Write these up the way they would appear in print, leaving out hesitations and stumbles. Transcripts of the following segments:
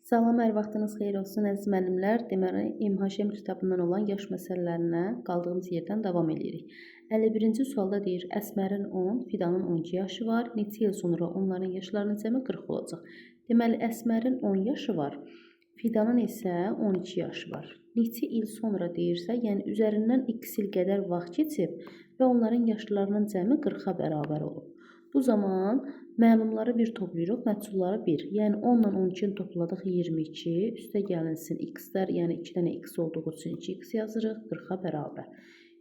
Salam, hər vaxtınız xeyir olsun əziz müəllimlər. Deməli, MHM kitabından olan yaş məsələlərinə qaldığımız yerdən davam edirik. 51-ci sualda deyir, Əsmərin 10, Fidanın 12 yaşı var. Neçə il sonra onların yaşlarının cəmi 40 olacaq? Deməli, Əsmərin 10 yaşı var, Fidanın isə 12 yaşı var. Neçə il sonra deyirsə, yəni üzərindən x il qədər vaxt keçib və onların yaşlarının cəmi 40-a bərabər olub. Bu zaman məlumları bir toplayırıq, məhsulları 1. Yəni 10 ilə 12-ni topladıq 22, üstə gəlinsin x-lər, yəni 2 dənə x olduğu üçün 2x yazırıq, 40-a bərabər.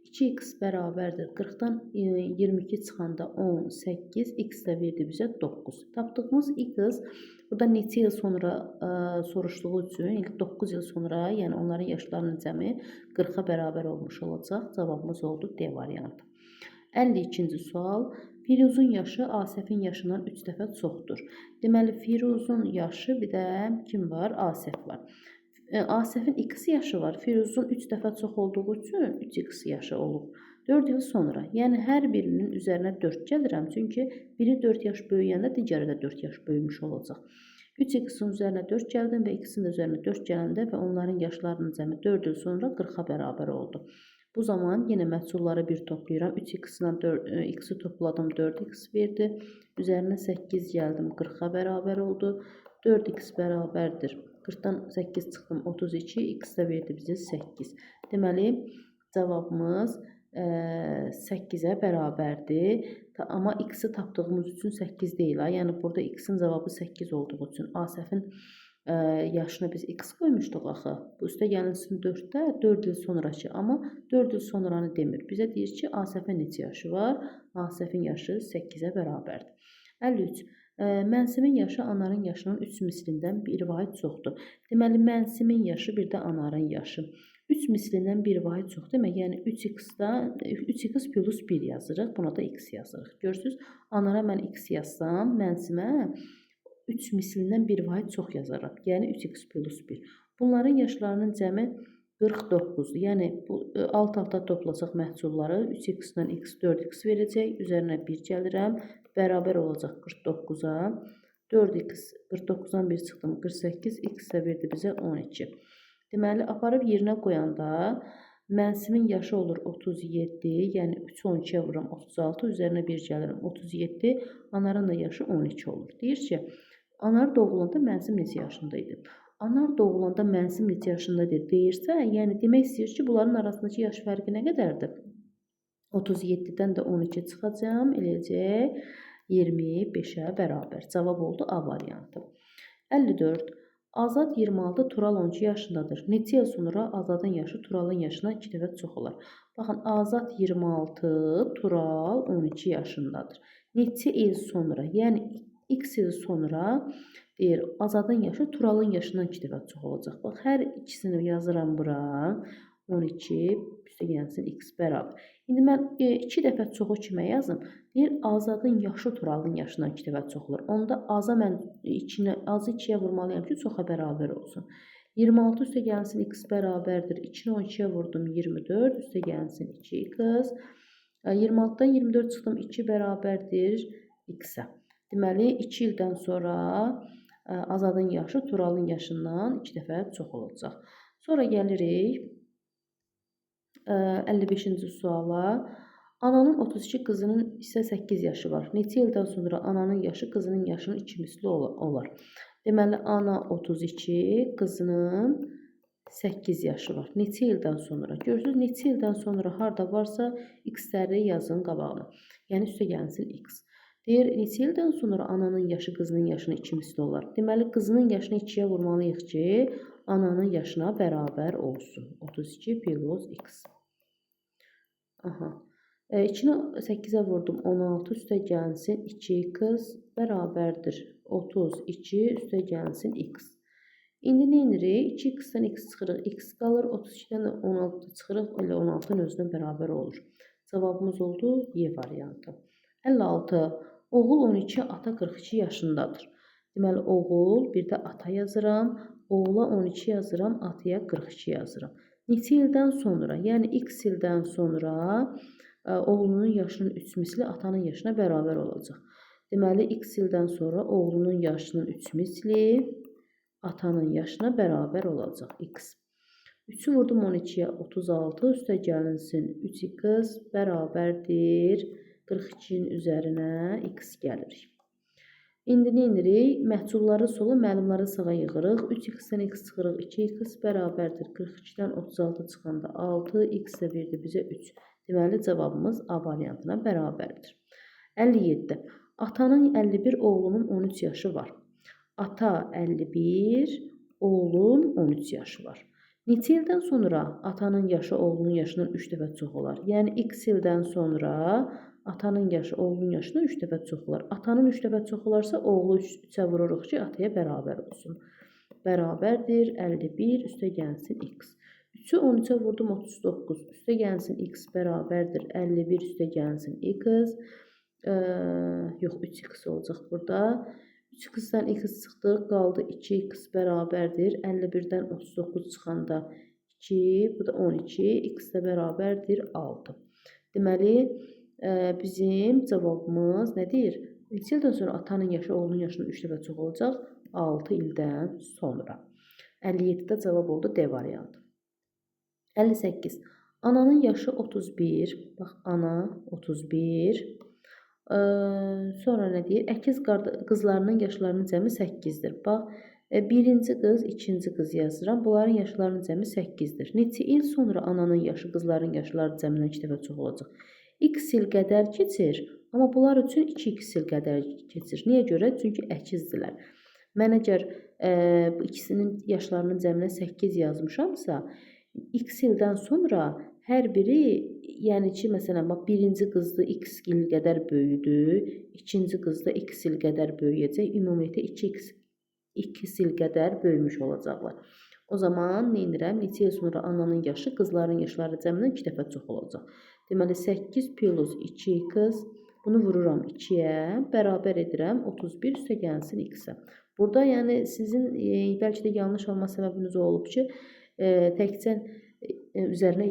2x bərabərdir 40-dan 22 çıxanda 18, x də verdi bizə 9. Tapdığımız x burada neçə il sonra soruşduğu üçün, 9 il sonra, yəni onların yaşlarının cəmi 40-a bərabər olmuş olacaq. Cavabımız oldu D variantı. 52-ci sual. Firuzun yaşı Asəfin yaşından 3 dəfə çoxdur. Deməli, Firuzun yaşı bir də kim var? Asəf var. Asəfin x yaşı var. Firuzun 3 dəfə çox olduğu üçün 3x yaşı olub. 4 il sonra, yəni hər birinin üzərinə 4 gəlirəm. Çünki biri 4 yaş böyüyəndə digəri də 4 yaş böyümüş olacaq. 3x-in üzərinə 4 gəldim və x-in də üzərinə 4 gələndə və onların yaşlarının cəmi 4 il sonra 40-a bərabər oldu. Bu zaman yenə məhsulları bir toplayıram. 3x ilə 4x-i topladım, 4x verdi. Üzərinə 8 gəldim, 40-a bərabər oldu. 4x bərabərdir. 40-dan 8 çıxdım, 32. X də verdi bizə 8. Deməli, cavabımız 8-ə bərabərdir. Amma x-i tapdığımız üçün 8 deyil. Yəni, burada x-in cavabı 8 olduğu üçün Asəfin yaşına biz x qoymuşduq axı. Bu üstə gəlinsin 4-də 4 il sonrakı, amma 4 il sonranı demir. Bizə deyir ki, Asəfin neçə yaşı var? Asəfin yaşı 8-ə bərabərdir. 53. Mənsimin yaşı Anarın yaşının 3 mislindən bir vahid çoxdur. Deməli, Mənsimin yaşı bir də Anarın yaşı. 3 mislindən bir vahid çox demək, yəni 3x plus 1 yazırıq. Buna da x yazırıq. Görürsünüz, Anara mən x yazsam, Mənsimə 3 mislindən bir vahid çox yazaram. Yəni 3x plus 1. Bunların yaşlarının cəmi 49-dur. Yəni bu alt-alta toplasaq məhsulları 3x ilə x 4x verəcək. Üzərinə 1 gəlirəm. Bərabər olacaq 49-a. 4x 49-dan 1 çıxdım 48, x də verdi bizə 12. Deməli, aparıb yerinə qoyanda Mənsimin yaşı olur 37, yəni 3 12-yə vururam 36, üzərinə 1 gəlirəm 37, Anarın da yaşı 12 olur. Deyir ki, Anar doğulanda Mənsim neçə yaşında idi? Anar doğulanda Mənsim neçə yaşında idi deyirsə, yəni demək istəyir ki, bunların arasındakı yaş fərqi nə qədərdir? 37-dən də 12 çıxacağam, eləyəcək 25-ə bərabər. Cavab oldu A variantı. 54. Azad 26, Tural 12 yaşındadır. Neçə il sonra Azadın yaşı Turalın yaşına 2 dəfə çox olar? Baxın, Azad 26, Tural 12 yaşındadır. Neçə il sonra, yəni x il sonra deyir, Azadın yaşı Turalın yaşından 2 dəfə çox olacaq. Bax, hər ikisini yazıram bura. 12, üstə gəlsin x bərabər. İndi mən 2 dəfə çoxu kimə yazım? Deyir, Azadın yaşı Turalın yaşından 2 dəfə çox olur. Onda aza mən azı 2-yə vurmalıyam ki, çoxa bərabər olsun. 26 üstə gəlsin x bərabərdir. 2-ni 12-yə vurdum 24, üstə gəlsin 2x. 26-dan 24 çıxdım 2 bərabərdir x-ə. Deməli, 2 ildən sonra Azadın yaşı Turalın yaşından 2 dəfə çox olacaq. Sonra gəlirik 55-ci suala. Ananın 32, qızının isə 8 yaşı var. Neçə ildən sonra ananın yaşı qızının yaşının 2 misli olar? Deməli, ana 32, qızının 8 yaşı var. Neçə ildən sonra? Görürsünüz, neçə ildən sonra harda varsa x-ləri yazın qabağına. Yəni, üstə gəlsin x. Deyir, neçə ildən sonra ananın yaşı qızının yaşının 2 misli olar? Deməli, qızının yaşını 2-yə vurmalıyıq ki, ananın yaşına bərabər olsun. 32 plus x. Aha. 2-ni 8-ə vurdum. 16 üstə gəlsin 2x bərabərdir. 32 üstə gəlsin x. İndi nə edirik? 2x-dən x çıxırıq, x qalır. 32-dən də 16 çıxırıq, elə 16-nın özünə bərabər olur. Cavabımız oldu Y variantı. 56. Oğul 12, ata 42 yaşındadır. Deməli, oğul, bir də ata yazıram. Oğula 12 yazıram, ataya 42 yazıram. Neçə ildən sonra, yəni x ildən sonra oğlunun yaşının 3 misli atanın yaşına bərabər olacaq. Deməli, x ildən sonra oğlunun yaşının 3 misli Atanın yaşına bərabər olacaq x. 3-ü vurdum 12-yə 36, üstə gəlinsin 3x bərabərdir 42-nin üzərinə x gəlirik. İndi nə edirik? Məhculları sola, məlumları sağa yığırıq. 3x-dən x çıxırıq, 2x bərabərdir 42-dən 36 çıxanda 6, x də verdi bizə 3. Deməli, cavabımız A variantına bərabərdir. 57. Atanın 51, oğlunun 13 yaşı var. Ata 51, oğlun 13 yaşı var. Neçə ildən sonra atanın yaşı oğlunun yaşından 3 dəfə çox olar? Yəni, x ildən sonra atanın yaşı oğlunun yaşından 3 dəfə çox olar. Atanın 3 dəfə çox olarsa, oğlu 3-ə vururuq ki, ataya bərabər olsun. Bərabərdir 51, üstə gəlsin x. 3-ü 13-ə vurdum 39, üstə gəlsin x bərabərdir 51, üstə gəlsin x. Yox, 3x olacaq burada. 3x-dən x çıxdı, qaldı 2x bərabərdir. 51-dən 39 çıxanda 2, bu da 12, x də bərabərdir 6. Deməli, bizim cavabımız nə deyir? Neçə ildən sonra atanın yaşı oğlunun yaşından 3 dəfə çox olacaq? 6 ildən sonra. 57-də cavab oldu D variantı. 58. Ananın yaşı 31. Bax, ana 31. Sonra nə deyir? Əkiz qızlarının yaşlarının cəmi 8-dir. Bax, birinci qız, ikinci qız yazıram. Bunların yaşlarının cəmi 8-dir. Neçə il sonra ananın yaşı qızların yaşları cəmindən 2 dəfə çox olacaq? X il qədər keçir, amma bunlar üçün 2x il qədər keçir. Niyə görə? Çünki əkizdirlər. Mən əgər bu ikisinin yaşlarının cəminə 8 yazmışamsa, x ildən sonra hər biri, yəni ki, məsələn, bax, birinci qızda x il qədər böyüdü, ikinci qızda x il qədər böyüyəcək, ümumilikdə 2x 2 il qədər böyümüş olacaqlar. O zaman nə edirəm? Neçə il sonra ananın yaşı qızların yaşları cəmindən 2 dəfə çox olacaq. Deməli, 8 plus 2x, bunu vururam 2-yə, bərabər edirəm 31 üstə gəlsin x-ə. Burada yəni sizin bəlkə də yanlış alma səbəbiniz o olub ki, təkcə üzərinə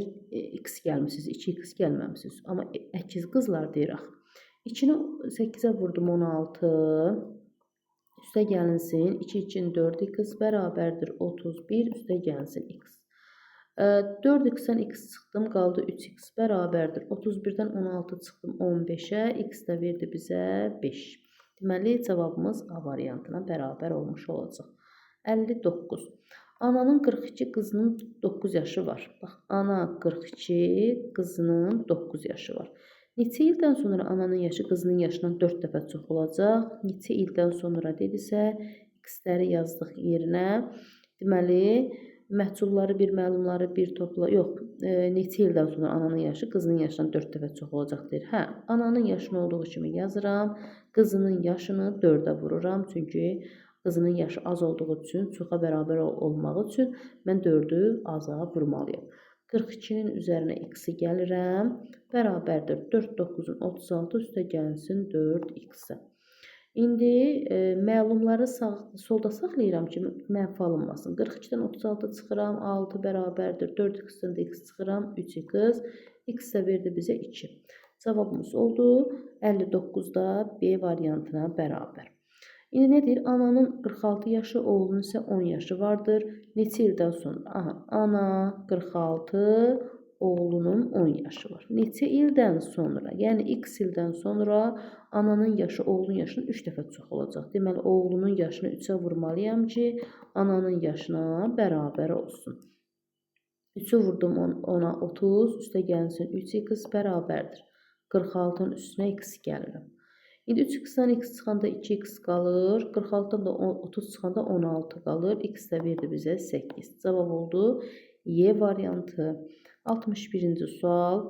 x gəlmişsiniz, 2x gəlməmişsiniz. Amma əkiz qızlar deyir axı. 2-ni 8-ə vurdum 16, üstə gəlinsin 2 2-nin 4x bərabərdir 31, üstə gəlinsin x. 4x-dən x çıxdım, qaldı 3x bərabərdir 31-dən 16 çıxdım 15-ə, x də verdi bizə 5. Deməli, cavabımız A variantına bərabər olmuş olacaq. 59. Ananın 42, qızının 9 yaşı var. Bax, ana 42, qızının 9 yaşı var. Neçə ildən sonra ananın yaşı qızının yaşından 4 dəfə çox olacaq? Neçə ildən sonra dedisə, x-ləri yazdıq yerinə. Deməli, məhculları bir, məlumları bir topla. Yox, neçə ildən sonra ananın yaşı qızının yaşından 4 dəfə çox olacaq deyir. Hə, ananın yaşını olduğu kimi yazıram. Qızının yaşını 4-ə vururam. Çünki qızının yaşı az olduğu üçün, çoxa bərabər olmağı üçün mən 4-ü aza vurmalıyam. 42-nin üzərinə x-i gəlirəm. Bərabərdir 4, 9-un 36 üstə gəlsin 4x-ə. İndi məlumları solda saxlayıram ki, mənfi alınmasın. 42-dən 36 çıxıram, 6 bərabərdir 4x-dən də x çıxıram, 3x. X də verdi bizə 2. Cavabımız oldu 59-da B variantına bərabər. İndi nə deyir? Ananın 46 yaşı, oğlunun isə 10 yaşı vardır. Neçə ildən sonra? Aha, ana 46, oğlunun 10 yaşı var. Neçə ildən sonra? Yəni x ildən sonra ananın yaşı oğlunun yaşının 3 dəfə çox olacaq. Deməli, oğlunun yaşını 3-ə vurmalıyam ki, ananın yaşına bərabər olsun. 3-ü vurdum 10-a 30, üstə gəlsin 3x bərabərdir. 46-nın üstünə x gəlirəm. İndi 3x-dən x çıxanda 2x qalır. 46-dan da 30 çıxanda 16 qalır. X də verdi bizə 8. Cavab oldu Y variantı. 61-ci sual.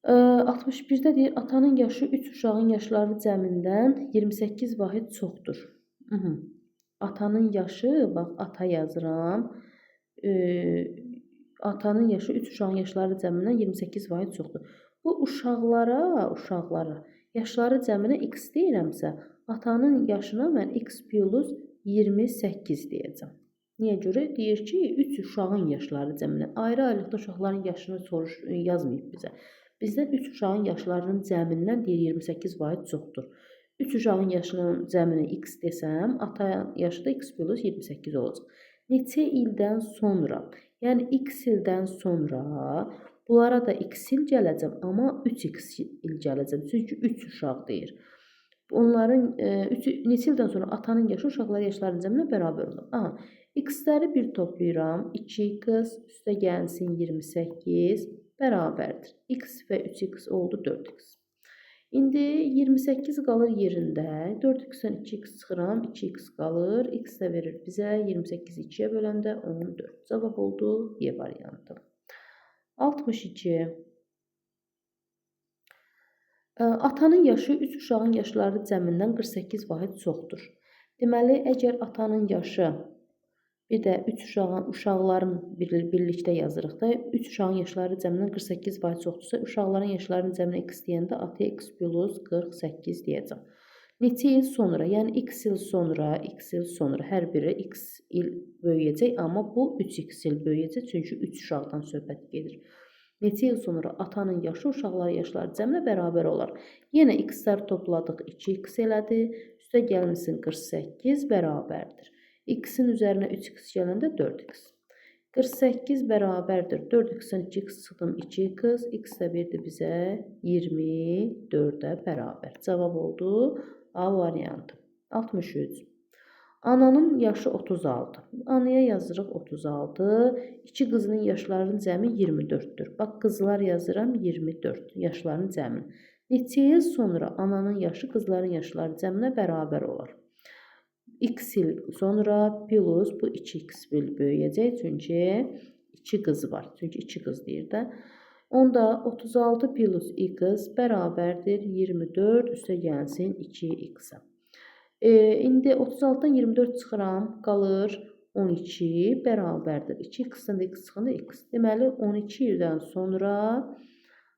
61-də deyir, atanın yaşı 3 uşağın yaşları cəmindən 28 vahid çoxdur. Atanın yaşı, bax, ata yazıram. Atanın yaşı 3 uşağın yaşları cəmindən 28 vahid çoxdur. Bu uşaqlara yaşları cəminə x deyirəmsə, atanın yaşına mən x plus 28 deyəcəm. Niyə görə? Deyir ki, 3 uşağın yaşları cəmindən. Ayrı-ayrılıqda uşaqların yaşını yazmayıb bizə. Bizdən 3 uşağın yaşlarının cəmindən deyir 28 vahid çoxdur. 3 uşağın yaşının cəmini x desəm, ata yaşı da x plus 28 olacaq. Neçə ildən sonra, yəni x ildən sonra bunlara da x il gələcəm, amma 3x il gələcəm. Çünki 3 uşaq deyir. Onların neçə ildən sonra atanın yaşı uşaqların yaşlarının cəminə bərabər olur. Aha, x-ləri bir toplayıram. 2x üstə gəlsin 28 bərabərdir. X və 3x oldu 4x. İndi 28 qalır yerində. 4x-dən 2x çıxıram, 2x qalır. X də verir bizə 28-i 2-yə böləndə 14. Cavab oldu Y variantı. 62. Atanın yaşı 3 uşağın yaşları cəmindən 48 vahid çoxdur. Deməli, əgər atanın yaşı bir də 3 uşaqların birlikdə yazırıq da, 3 uşağın yaşları cəmindən 48 vahid çoxdursa, uşaqların yaşlarının cəminə x deyəndə ataya x plus 48 deyəcəm. Neçə il sonra, yəni x il sonra, x il sonra hər biri x il böyüyəcək, amma bu 3x il böyüyəcək, çünki 3 uşaqdan söhbət gedir. Neçə il sonra atanın yaşı uşaqların yaşları cəminə bərabər olar. Yenə x-lər topladıq, 2x elədi, üstə gəlmişsin 48 bərabərdir. X-in üzərinə 3x gələndə 4x. 48 bərabərdir. 4x-dən 2x çıxdım 2x. X də verdi bizə 24-ə bərabər. Cavab oldu A variantı. 63. Ananın yaşı 36. Anaya yazırıq 36. İki qızının yaşlarının cəmi 24-dür. Bax, qızlar yazıram 24 yaşlarının cəmini. Neçə il sonra ananın yaşı qızların yaşları cəminə bərabər olar? X il sonra plus bu 2x il böyüyəcək. Çünki 2 qız var. Çünki 2 qız deyir də. Onda 36 plus x bərabərdir 24 üstə gəlsin 2x-ə. İndi 36-dan 24 çıxıram, qalır 12 bərabərdir. 2x-dən də x çıxanda x. Deməli, 12 ildən sonra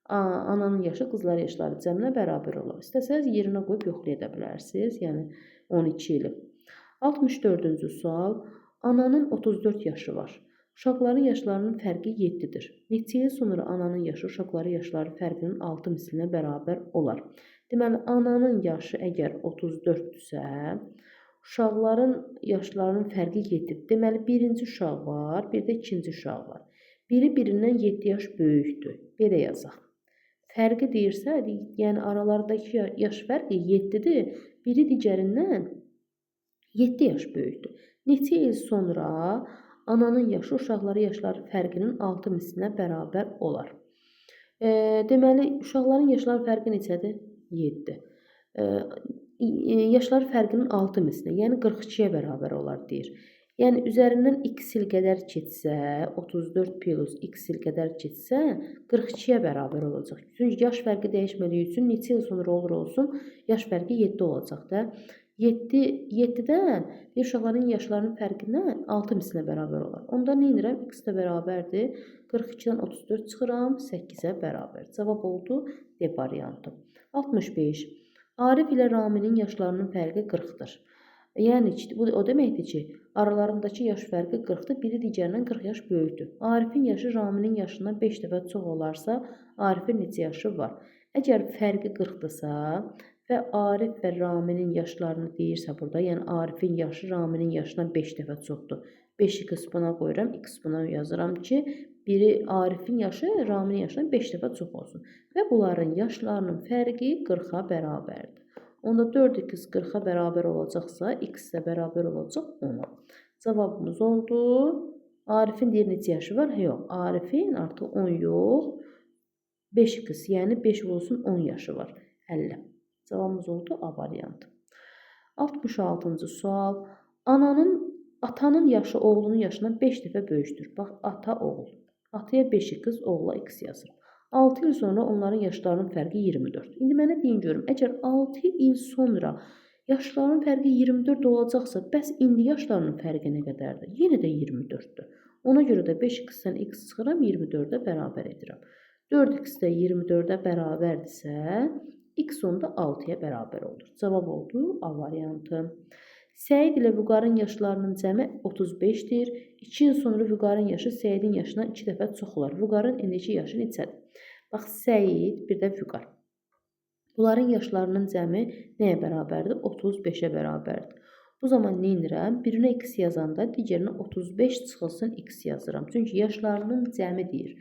ananın yaşı qızların yaşları cəminə bərabər olar. İstəsəniz yerinə qoyub yoxlaya da bilərsiniz. Yəni 12 ili. 64-cü sual. Ananın 34 yaşı var. Uşaqların yaşlarının fərqi 7-dir. Neçə il sonra ananın yaşı uşaqların yaşları fərqinin 6 mislinə bərabər olar? Deməli, ananın yaşı əgər 34-dürsə, uşaqların yaşlarının fərqi 7-dir. Deməli, birinci uşaq var, bir də ikinci uşaq var. Biri birindən 7 yaş böyükdür. Belə yazaq. Fərqi deyirsə, yəni aralardakı yaş fərqi 7-dir. Biri digərindən 7 yaş böyükdür. Neçə il sonra ananın yaşı uşaqların yaşları fərqinin 6 mislinə bərabər olar? Deməli, uşaqların yaşları fərqi neçədir? 7. Yaşları fərqinin 6 mislinə, yəni 42-yə bərabər olar deyir. Yəni, üzərindən x il qədər keçsə, 34 plus x il qədər keçsə, 42-yə bərabər olacaq. Çünki yaş fərqi dəyişmədiyi üçün neçə il sonra olur olsun, yaş fərqi 7 olacaq da. 7-dən bir uşaqların yaşlarının fərqinə 6 mislinə bərabər olar. Onda nə edirəm? X də bərabərdir. 42-dən 34 çıxıram, 8-ə bərabər. Cavab oldu D variantı. 65. Arif ilə Raminin yaşlarının fərqi 40-dır. Yəni, bu o deməkdir ki, aralarındakı yaş fərqi 40-dır, biri digərindən 40 yaş böyükdür. Arifin yaşı Raminin yaşından 5 dəfə çox olarsa, Arifin neçə yaşı var? Əgər fərqi 40-dırsa və Arif və Raminin yaşlarını deyirsə burada, yəni Arifin yaşı Raminin yaşından 5 dəfə çoxdur. 5x buna qoyuram, x buna yazıram ki, biri Arifin yaşı Raminin yaşından 5 dəfə çox olsun. Və bunların yaşlarının fərqi 40-a bərabərdir. Onda 4x 40-a bərabər olacaqsa, x də bərabər olacaq 10-a. Cavabımız oldu. Arifin deyir neçə yaşı var? Yox, Arifin artıq 10 yox, 5x, yəni 5 olsun 10 yaşı var. 50. Cavabımız oldu A variantı. 66-cı sual. Atanın yaşı oğlunun yaşından 5 dəfə böyükdür. Bax, ata oğul. Ataya 5x, oğula x yazır. 6 il sonra onların yaşlarının fərqi 24. İndi mənə deyin görüm, əgər 6 il sonra yaşlarının fərqi 24 olacaqsa, bəs indi yaşlarının fərqi nə qədərdir? Yenə də 24-dür. Ona görə də 5x-dən x çıxıram, 24-ə bərabər edirəm. 4x də 24-ə bərabərdirsə, x onda 6-ya bərabər olur. Cavab oldu A variantı. Səid ilə Vüqarın yaşlarının cəmi 35-dir. 2 il sonra Vüqarın yaşı Səidin yaşından 2 dəfə çox olar. Vüqarın indiki yaşı neçədir? Bax, Səid, bir də Vüqar. Bunların yaşlarının cəmi nəyə bərabərdir? 35-ə bərabərdir. Bu zaman nə edirəm? Birinə x yazanda digərinə 35 çıxılsın x yazıram. Çünki yaşlarının cəmi deyir.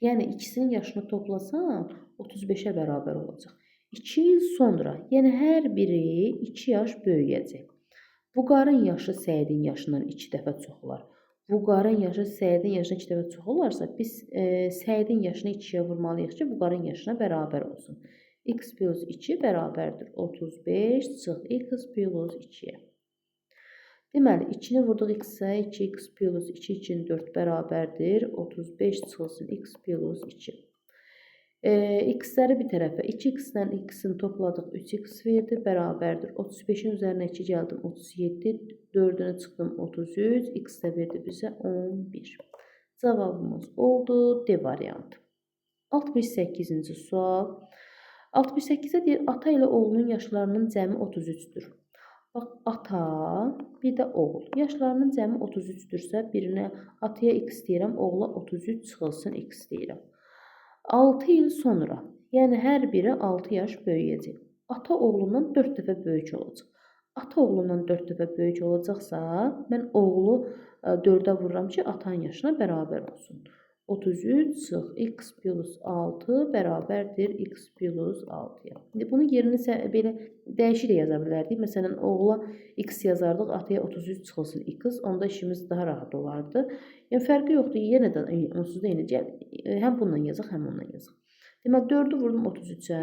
Yəni ikisinin yaşını toplasan 35-ə bərabər olacaq. 2 il sonra, yəni hər biri 2 yaş böyüyəcək. Vüqarın yaşı Səidin yaşından 2 dəfə çox olar. Vüqarın yaşı Səidin yaşından 2 dəfə çox olarsa, biz Səidin yaşını 2-yə vurmalıyıq ki, Vüqarın yaşına bərabər olsun. X plus 2 bərabərdir 35 çıx x plus 2-yə. Deməli, 2-ni vurduq x-ə, 2x plus 2 2-nin 4 bərabərdir 35 çıxılsın x plus 2. X-ləri bir tərəfə 2x ilə x-in topladıq 3x verdi, bərabərdir 35-in üzərinə 2 gəldim 37, 4-ünü çıxdım 33, x də verdi bizə 11. Cavabımız oldu D variantı. 68-ci sual. 68-də deyir, ata ilə oğlunun yaşlarının cəmi 33-dür. Bax, ata, bir də oğul. Yaşlarının cəmi 33-dürsə, birinə ataya x deyirəm, oğula 33 çıxılsın x deyirəm. 6 il sonra, yəni hər biri 6 yaş böyüyəcək. Ata oğlundan 4 dəfə böyük olacaq. Ata oğlundan 4 dəfə böyük olacaqsa, mən oğlu 4-ə vururam ki, atanın yaşına bərabər olsun. 33 çıx x plus 6 bərabərdir x plus 6-ya. İndi bunun yerini belə dəyişik də yaza bilərdik. Məsələn, oğula x yazardıq, ataya 33 çıxılsın x. Onda işimiz daha rahat olardı. Yəni, fərqi yoxdur. Yenə də onsuz da eyni. Həm bununla yazaq, həm onunla yazaq. Deməli, 4-ü vurdum 33-ə.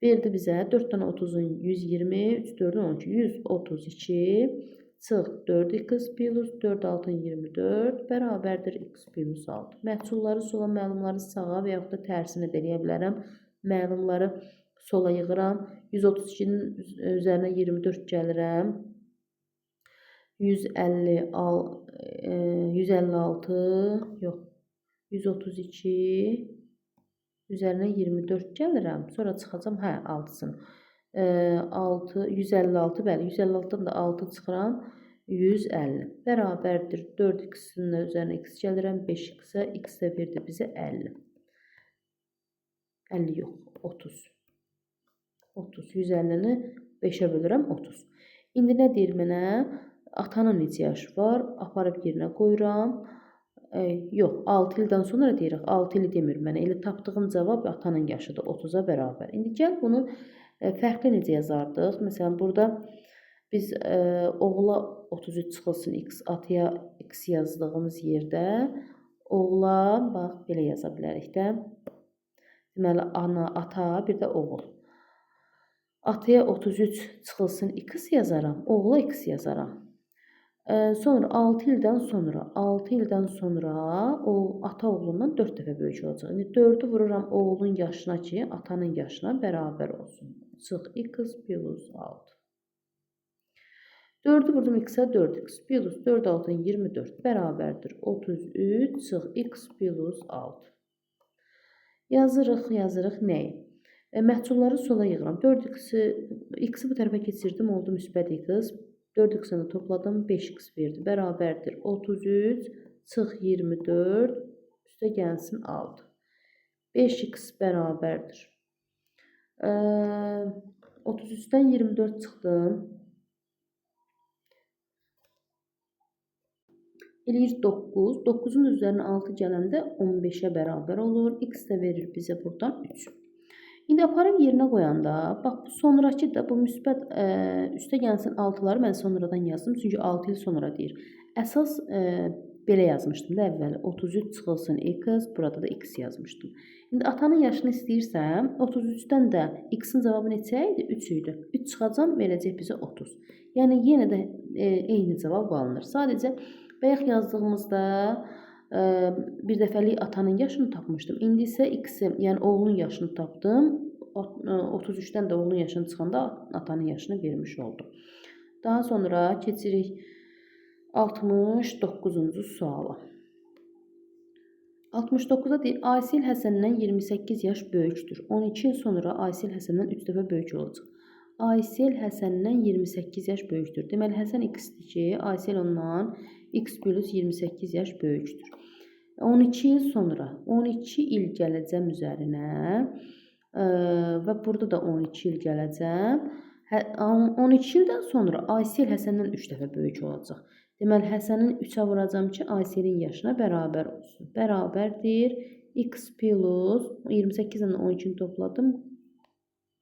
Verdi bizə 4 dənə 30-un 120, 3, 4-ün 12, 132. Çıx 4x plus 4 6 24 bərabərdir x plus 6. Məhsulları sola, məlumları sağa və yaxud da tərsinə də eləyə bilərəm. Məlumları sola yığıram. 132-nin üzərinə 24 gəlirəm. 156, yox, 132 üzərinə 24 gəlirəm. Sonra çıxacam, hə, 6-sını. 6, 156, bəli, 156-dan da 6 çıxıram, 150 bərabərdir 4x-in üzərinə x gəlirəm, 5x-ə, x də verdi bizə 50. 50 yox, 30. 30, 150-ni 5-ə bölürəm, 30. İndi nə deyir mənə? Atanın neçə yaşı var? Aparıb yerinə qoyuram. Yox, 6 ildən sonra deyirik, 6 ili demir mənə. Elə tapdığım cavab atanın yaşıdır, 30-a bərabər. İndi gəl bunu fərqli necə yazardıq? Məsələn, burada biz oğula 33 çıxılsın x, ataya x yazdığımız yerdə oğula, bax, belə yaza bilərik də. Deməli, ana, ata, bir də oğul. Ataya 33 çıxılsın x yazaram, oğula x yazaram. Sonra 6 ildən sonra, 6 ildən sonra o ata oğlundan 4 dəfə böyük olacaq. İndi 4-ü vururam oğlun yaşına ki, atanın yaşına bərabər olsun. Çıx x plus 6. 4-ü vurdum x-ə 4x plus 4 6 24 bərabərdir 33 çıx x plus 6. Yazırıq, yazırıq nəyi? Məhsulları sola yığıram. 4x-i x-i bu tərəfə keçirdim, oldu müsbət x. 4x-ni də topladım, 5x verdi. Bərabərdir 33 çıx 24 üstə gəlsin 6. 5x bərabərdir. 33-dən 24 çıxdım. Eləyir 9. 9-un üzərinə 6 gələndə 15-ə bərabər olur. X də verir bizə buradan 3. İndi aparıb yerinə qoyanda, bax bu sonrakı da bu müsbət üstə gəlsin 6-ları mən sonradan yazdım. Çünki 6 il sonra deyir. Əsas belə yazmışdım da əvvəl. 33 çıxılsın x, burada da x yazmışdım. İndi atanın yaşını istəyirsəm, 33-dən də x-in cavabı neçə idi? 3 idi. 3 çıxacam, verəcək bizə 30. Yəni yenə də eyni cavab alınır. Sadəcə bayaq yazdığımızda bir dəfəlik atanın yaşını tapmışdım. İndi isə x-i, yəni oğlun yaşını tapdım. 33-dən də oğlun yaşını çıxanda atanın yaşını vermiş oldum. Daha sonra keçirik 69-cu suala. 69-da deyir, Aysel Həsəndən 28 yaş böyükdür. 12 il sonra Aysel Həsəndən 3 dəfə böyük olacaq. Aysel Həsəndən 28 yaş böyükdür. Deməli, Həsən x-dir ki, Aysel ondan x plus 28 yaş böyükdür. 12 il sonra, 12 il gələcəm üzərinə. Və burada da 12 il gələcəm. 12 ildən sonra Aysel Həsəndən 3 dəfə böyük olacaq. Deməli, Həsənin 3-ə vuracam ki, Ayselin yaşına bərabər olsun. Bərabərdir. X plus 28 ilə 12-ni topladım.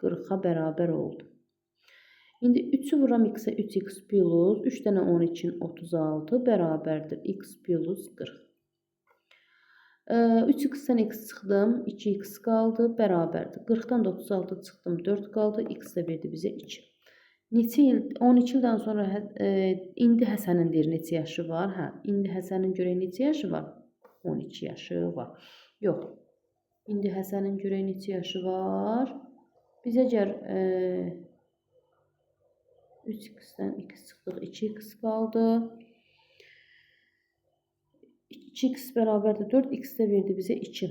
40-a bərabər oldu. İndi 3-ü vuram x-ə 3x plus 3 dənə 12-nin 36 bərabərdir. X plus 40. 3x-dən x çıxdım, 2x qaldı, bərabərdir. 40-dan da 36 çıxdım, 4 qaldı, x də verdi bizə 2. Neçə il, 12 ildən sonra indi Həsənin deyir neçə yaşı var? Hə, indi Həsənin görək neçə yaşı var? 12 yaşı var. Yox, indi Həsənin görək neçə yaşı var? Biz əgər 3x-dən x çıxdıq, 2x qaldı. 2x bərabərdir 4, x də verdi bizə 2.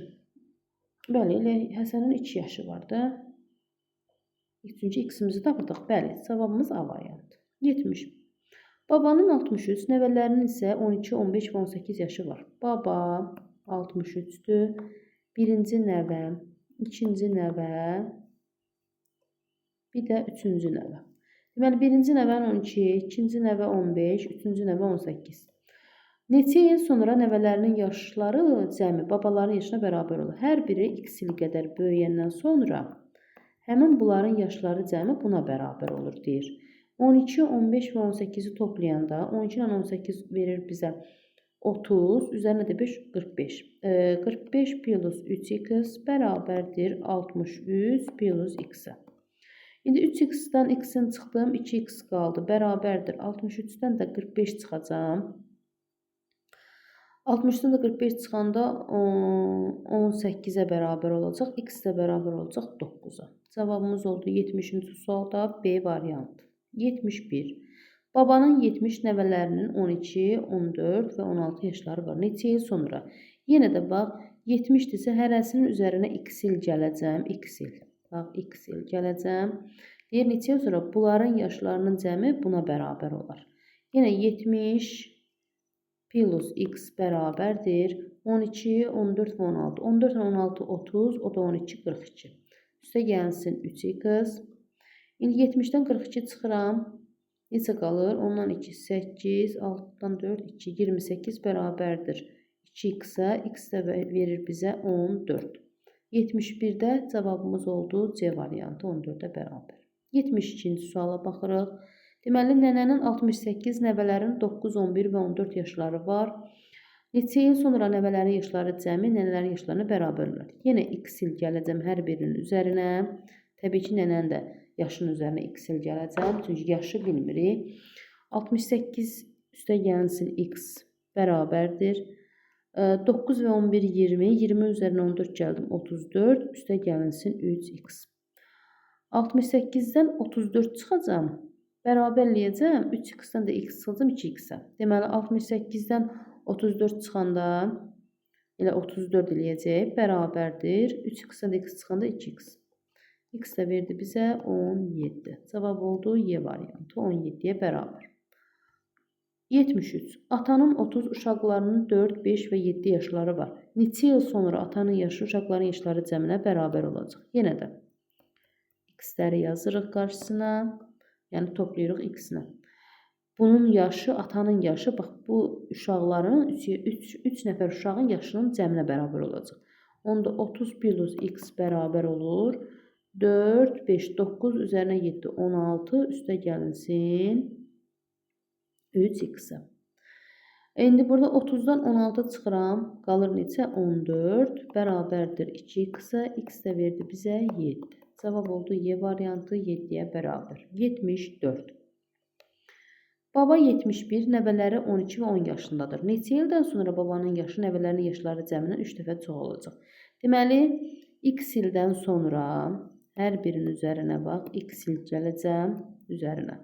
Bəli, elə Həsənin 2 yaşı var da. Çünki x-imizi tapırdıq. Bəli, cavabımız A variantı. 70. Babanın 63, nəvələrinin isə 12, 15 və 18 yaşı var. Baba 63-dür. Birinci nəvə, ikinci nəvə, bir də üçüncü nəvə. Deməli, birinci nəvənin 12, ikinci nəvə 15, üçüncü nəvə 18. Neçə il sonra nəvələrinin yaşları cəmi babaların yaşına bərabər olur. Hər biri x il qədər böyüyəndən sonra həmin bunların yaşları cəmi buna bərabər olur deyir. 12, 15 və 18-i toplayanda 12 ilə 18 verir bizə 30, üzərinə də 5, 45. 45 plus 3x bərabərdir 63 plus x-ə. İndi 3x-dən x-in çıxdım, 2x qaldı, bərabərdir. 63-dən də 45 çıxacağam. 60-dan da 45 çıxanda 18-ə bərabər olacaq. X də bərabər olacaq 9-a. Cavabımız oldu 70-ci sualda B variantı. 71. Babanın 70, nəvələrinin 12, 14 və 16 yaşları var. Neçə il sonra? Yenə də bax, 70-dirsə hərəsinin üzərinə x il gələcəm. X il. Bax, x il gələcəm. Deyir, neçə il sonra bunların yaşlarının cəmi buna bərabər olar. Yenə 70 plus x bərabərdir. 12, 14 və 16. 14 və 16, 30, o da 12, 42. Üstə gəlsin 3x. İndi 70-dən 42 çıxıram. Neçə qalır? 10-dan 2, 8, 6-dan 4, 2, 28 bərabərdir. 2x-ə, x də verir bizə 14. 71-də cavabımız oldu C variantı 14-ə bərabər. 72-ci suala baxırıq. Deməli, nənənin 68, nəvələrin 9, 11 və 14 yaşları var. Neçə il sonra nəvələrin yaşları cəmi nənələrin yaşlarına bərabər olar. Yenə x il gələcəm hər birinin üzərinə. Təbii ki, nənənin də yaşının üzərinə x il gələcəm. Çünki yaşı bilmirik. 68 üstə gəlsin x bərabərdir. 9 və 11, 20. 20 üzərinə 14 gəldim, 34. Üstə gəlinsin 3x. 68-dən 34 çıxacam. Bərabərləyəcəm. 3x-dən də x çıxacam 2x-ə. Deməli, 68-dən 34 çıxanda elə 34 eləyəcək. Bərabərdir. 3x-dən də x çıxanda 2x. X də verdi bizə 17. Cavab oldu Y variantı 17-yə bərabər. 73. Atanın 30, uşaqlarının 4, 5 və 7 yaşları var. Neçə il sonra atanın yaşı uşaqların yaşları cəminə bərabər olacaq? Yenə də x-ləri yazırıq qarşısına. Yəni toplayırıq x-nə. Bunun yaşı, atanın yaşı, bax bu uşaqların 3 nəfər uşağın yaşının cəminə bərabər olacaq. Onda 30 plus x bərabər olur. 4, 5, 9 üzərinə 7, 16 üstə gəlinsin 3x-ə. İndi burada 30-dan 16 çıxıram. Qalır neçə? 14 bərabərdir 2x-ə. X də verdi bizə 7. Cavab oldu Y variantı 7-yə bərabər. 74. Baba 71, nəvələri 12 və 10 yaşındadır. Neçə ildən sonra babanın yaşı nəvələrinin yaşları cəmindən 3 dəfə çox olacaq? Deməli, x ildən sonra hər birinin üzərinə bax, x il gələcəm üzərinə.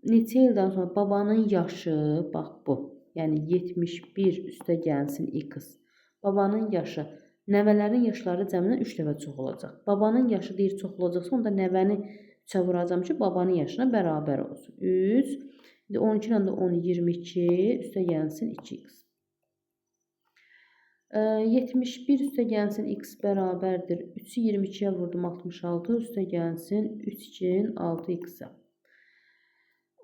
Neçə ildən sonra babanın yaşı, bax bu, yəni 71 üstə gəlsin x. Babanın yaşı nəvələrin yaşları cəmindən 3 dəfə çox olacaq. Babanın yaşı deyir çox olacaqsa, onda nəvəni 3-ə vuracam ki, babanın yaşına bərabər olsun. 3, indi 12 ilə də 10, 22, üstə gəlsin 2x. 71 üstə gəlsin x bərabərdir. 3-ü 22-yə vurdum 66 üstə gəlsin 3 2-nin 6x-ə.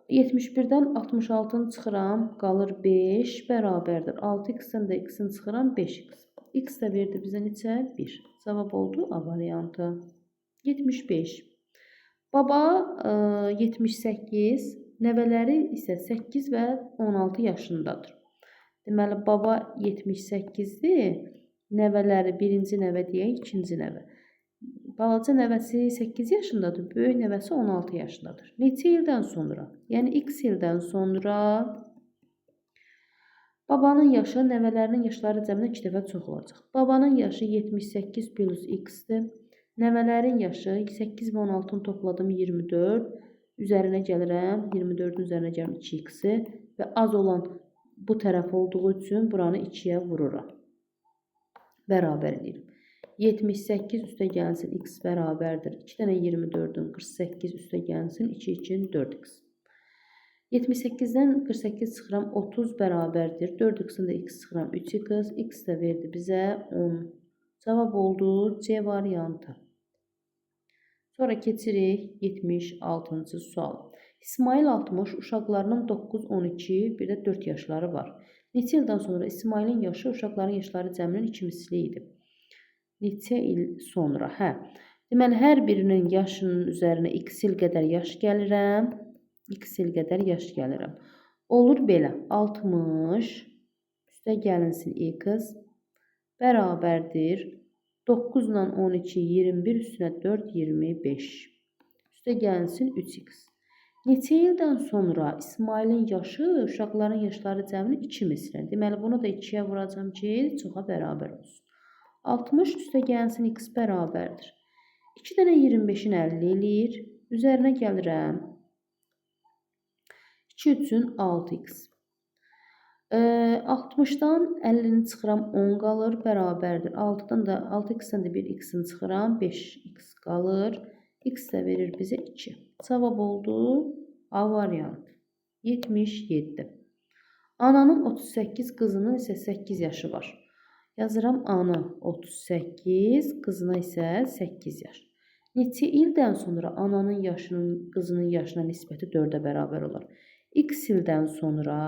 71-dən 66-nı çıxıram, qalır 5 bərabərdir. 6x-dən də x-ini çıxıram 5x. X də verdi bizə neçə? 1. Cavab oldu A variantı. 75. Baba 78, nəvələri isə 8 və 16 yaşındadır. Deməli, baba 78-dir, nəvələri birinci nəvə deyək, ikinci nəvə. Balaca nəvəsi 8 yaşındadır, böyük nəvəsi 16 yaşındadır. Neçə ildən sonra? Yəni, x ildən sonra babanın yaşı nəvələrinin yaşları cəmindən 2 dəfə çox olacaq. Babanın yaşı 78 plus x-dir. Nəvələrin yaşı 8 və 16-nı topladım 24. Üzərinə gəlirəm, 24-ün üzərinə gəlirəm 2x-i və az olan bu tərəf olduğu üçün buranı 2-yə vururam. Bərabər edirəm. 78 üstə gəlsin x bərabərdir. 2 dənə 24-ün 48 üstə gəlsin 2 2-nin 4x. 78-dən 48 çıxıram 30 bərabərdir. 4x-in də x çıxıram 3x. X də verdi bizə 10. Cavab oldu C variantı. Sonra keçirik 76-cı sual. İsmail 60, uşaqlarının 9, 12, bir də 4 yaşları var. Neçə ildən sonra İsmailin yaşı uşaqların yaşları cəminin 2 misli idi? Neçə il sonra? Hə. Deməli, hər birinin yaşının üzərinə x il qədər yaş gəlirəm. X il qədər yaş gəlirəm. Olur belə. 60 üstə gəlinsin x bərabərdir. 9 ilə 12, 21 üstünə 4, 25. Üstə gəlinsin 3x. Neçə ildən sonra İsmailin yaşı uşaqların yaşları cəminin 2 misli. Deməli, bunu da 2-yə vuracam ki, çoxa bərabər olsun. 60 üstə gəlsin x bərabərdir. 2 dənə 25-in 50 eləyir. Üzərinə gəlirəm. 2 üçün 6x. 60-dan 50-ni çıxıram 10 qalır, bərabərdir. 6-dan da 6x-dən də 1 x-ini çıxıram, 5x qalır. X də verir bizə 2. Cavab oldu A variantı. 77. Ananın 38, qızının isə 8 yaşı var. Yazıram ana 38, qızına isə 8 yaş. Neçə ildən sonra ananın yaşının qızının yaşına nisbəti 4-ə bərabər olar? X ildən sonra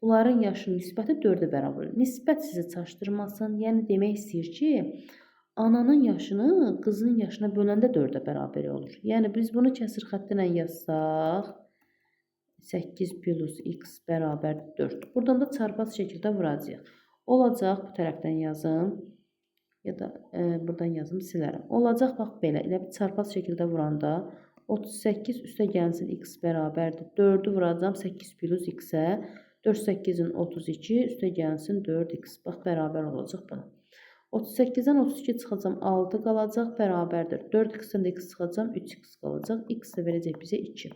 bunların yaşının nisbəti 4-ə bərabər olar. Nisbət sizi çaşdırmasın. Yəni demək istəyir ki, ananın yaşını qızının yaşına böləndə 4-ə bərabər olur. Yəni biz bunu kəsir xətti ilə yazsaq 8 plus x bərabər 4. Buradan da çarpaz şəkildə vuracağıq. Olacaq, bu tərəfdən yazım ya da buradan yazım, silərəm. Olacaq bax belə, elə bir çarpaz şəkildə vuranda 38 üstə gəlsin x bərabərdir. 4-ü vuracam 8 plus x-ə. 4 8-in 32 üstə gəlsin 4x. Bax bərabər olacaq buna. 38-dən 32 çıxacam 6 qalacaq, bərabərdir. 4x-dən də x çıxacam 3x qalacaq. X də verəcək bizə 2.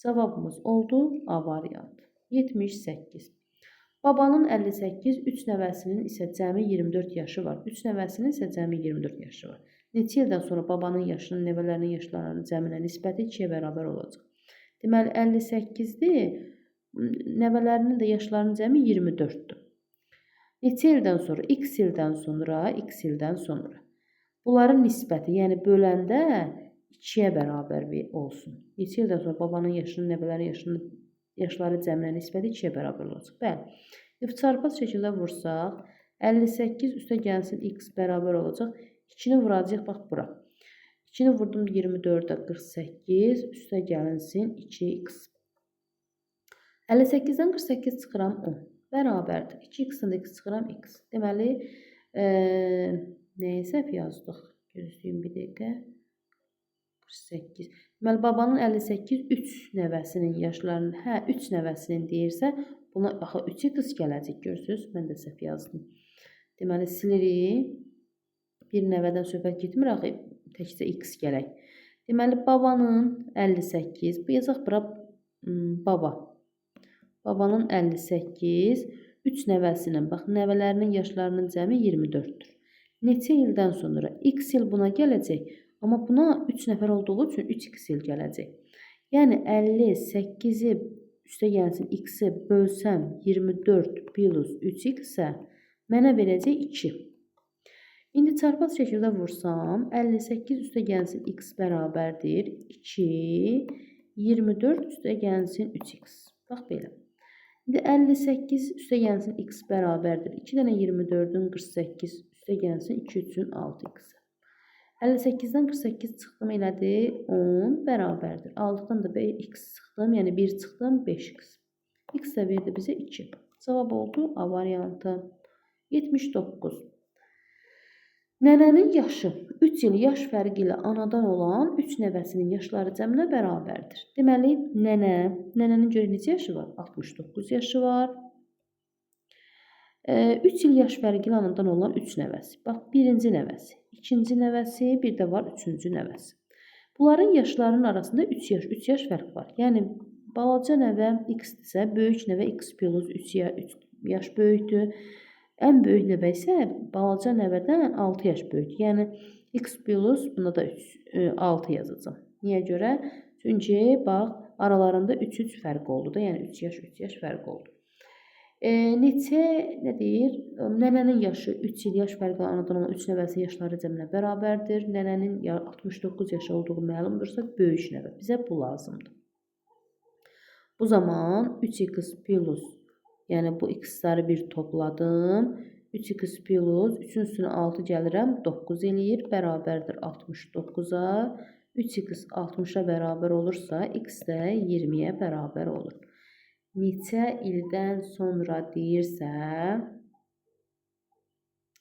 Cavabımız oldu A variantı. 78. Babanın 58, 3 nəvəsinin isə cəmi 24 yaşı var. 3 nəvəsinin isə cəmi 24 yaşı var. Neçə ildən sonra babanın yaşının nəvələrinin yaşlarının cəminə nisbəti 2-yə bərabər olacaq? Deməli 58-dir, nəvələrinin də yaşlarının cəmi 24-dür. Neçə ildən sonra? X ildən sonra, x ildən sonra. Bunların nisbəti, yəni böləndə 2-yə bərabər olsun. Neçə ildən sonra babanın yaşının, nəvələrin yaşının yaşları cəminə nisbəti 2-yə bərabər olacaq. Bəli. If çarpaz şəkildə vursaq, 58 üstə gəlsin x bərabər olacaq. 2-ni vuracaq bax bura. 2-ni vurdum 24-ə 48, üstə gəlinsin 2x. 58-dən 48 çıxıram 10. Bərabərdir. 2x-dən də x çıxıram x. Deməli, nəyə səhv yazdıq? Gözləyim bir dəqiqə. 48. Deməli, babanın 58, 3 nəvəsinin yaşlarının, hə, 3 nəvəsinin deyirsə, buna axı 3x gələcək, görürsünüz? Mən də səhv yazdım. Deməli, silirik. Bir nəvədən söhbət getmir, axı təkcə x gələk. Deməli, babanın 58, bu yazaq bura baba. Babanın 58, 3 nəvəsinin, bax, nəvələrinin yaşlarının cəmi 24-dür. Neçə ildən sonra x il buna gələcək, amma buna 3 nəfər olduğu üçün 3x il gələcək. Yəni 58-i üstə gəlsin x-i bölsəm 24 plus 3x-ə Mənə verəcək 2. İndi çarpaz şəkildə vursam, 58 üstə gəlsin x bərabərdir 2, 24 üstə gəlsin 3x. Bax belə. İndi 58 üstə gəlsin x bərabərdir 2 dənə 24-ün 48 üstə gəlsin 2 üçün 6x. 58-dən 48 çıxdım elədi 10 bərabərdir. 6-dan da x çıxdım, yəni 1 çıxdım 5x. X də verdi bizə 2. Cavab oldu A variantı. 79. Nənənin yaşı 3 il yaş fərqi ilə anadan olan 3 nəvəsinin yaşları cəminə bərabərdir. Deməli, nənənin görək neçə yaşı var? 69 yaşı var. 3 il yaş fərqi ilə anadan olan 3 nəvəsi. Bax, birinci nəvəsi, ikinci nəvəsi, bir də var üçüncü nəvəsi. Bunların yaşlarının arasında 3 yaş, 3 yaş fərq var. Yəni, balaca nəvə x-dirsə, böyük nəvə x plus 3 yaş böyükdür. Ən böyük nəvə isə balaca nəvədən 6 yaş böyükdür. Yəni, x plus, buna da 6 yazacağam. Niyə görə? Çünki, bax, aralarında 3-3 fərq oldu da. Yəni, 3 yaş, 3 yaş fərq oldu. Neçə, nə deyir? Nənənin yaşı 3 il yaş fərqi anadan olan 3 nəvəsinin yaşları cəminə bərabərdir. Nənənin 69 yaşı olduğu məlumdursa, böyük nəvə. Bizə bu lazımdır. Bu zaman 3x plus, yəni bu x-ları bir topladım. 3x plus, 3-ün üstünə 6 gəlirəm, 9 eləyir, bərabərdir 69-a. 3x 60-a bərabər olursa, x də 20-yə bərabər olur. Neçə ildən sonra deyirsə,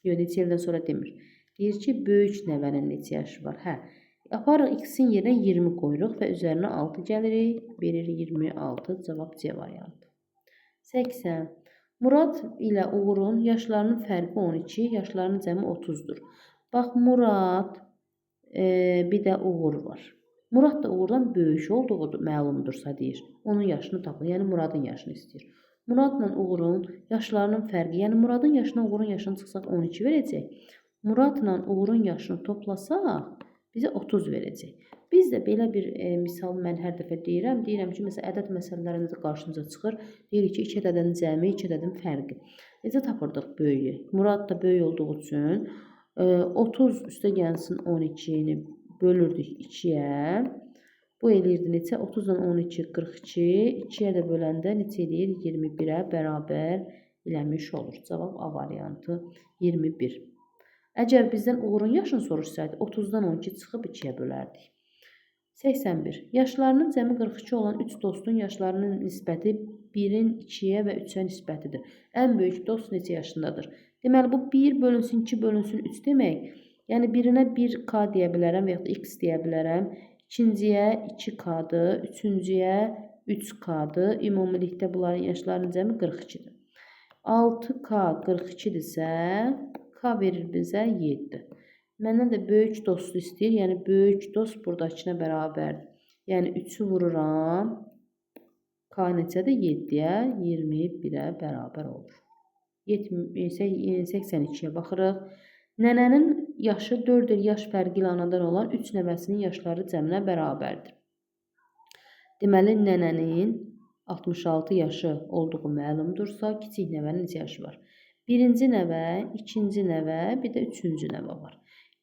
yox, neçə ildən sonra demir. Deyir ki, böyük nəvənin neçə yaşı var? Hə, aparıq x-in yerinə 20 qoyuruq və üzərinə 6 gəlirik. Verir 26, cavab C variantı. 80. Murad ilə Uğurun yaşlarının fərqi 12, yaşlarının cəmi 30-dur. Bax, Murad, bir də Uğur var. Murad da Uğurdan böyük olduğu məlumdursa deyir. Onun yaşını tapın, yəni Muradın yaşını istəyir. Muradla Uğurun yaşlarının fərqi, yəni Muradın yaşına Uğurun yaşını çıxsaq 12 verəcək. Muradla Uğurun yaşını toplasaq bizə 30 verəcək. Biz də belə bir misal mən hər dəfə deyirəm. Deyirəm ki, məsələn, ədəd məsələlərində də qarşımıza çıxır. Deyirik ki, 2 ədədin cəmi, 2 ədədin fərqi. Necə tapırdıq böyüyü? Murad da böyük olduğu üçün 30 üstə gəlsin 12-ni bölürdük 2-yə. Bu eləyirdi neçə? 30-dan 12, 42. 2-yə də böləndə neçə eləyir? 21-ə bərabər eləmiş olur. Cavab A variantı 21. Əgər bizdən Uğurun yaşını soruşsaydı, 30-dan 12 çıxıb 2-yə bölərdik. 81. Yaşlarının cəmi 42 olan 3 dostun yaşlarının nisbəti 1-in 2-yə və 3-ə nisbətidir. Ən böyük dost neçə yaşındadır? Deməli, bu 1 bölünsün, 2 bölünsün, 3 demək. Yəni, birinə 1K deyə bilərəm və yaxud da X deyə bilərəm. İkinciyə 2K-dır, üçüncüyə 3K-dır. Ümumilikdə bunların yaşlarının cəmi 42-dir. 6K 42-dirsə, K verir bizə 7. Məndən də böyük dostu istəyir. Yəni, böyük dost buradakına bərabərdir. Yəni, 3-ü vururam. K neçədir? 7-yə, 21-ə bərabər olur. 82-yə baxırıq. Nənənin yaşı 4 il yaş fərqi ilə anadan olan 3 nəvəsinin yaşları cəminə bərabərdir. Deməli, nənənin 66 yaşı olduğu məlumdursa, kiçik nəvənin neçə yaşı var? Birinci nəvə, ikinci nəvə, bir də üçüncü nəvə var.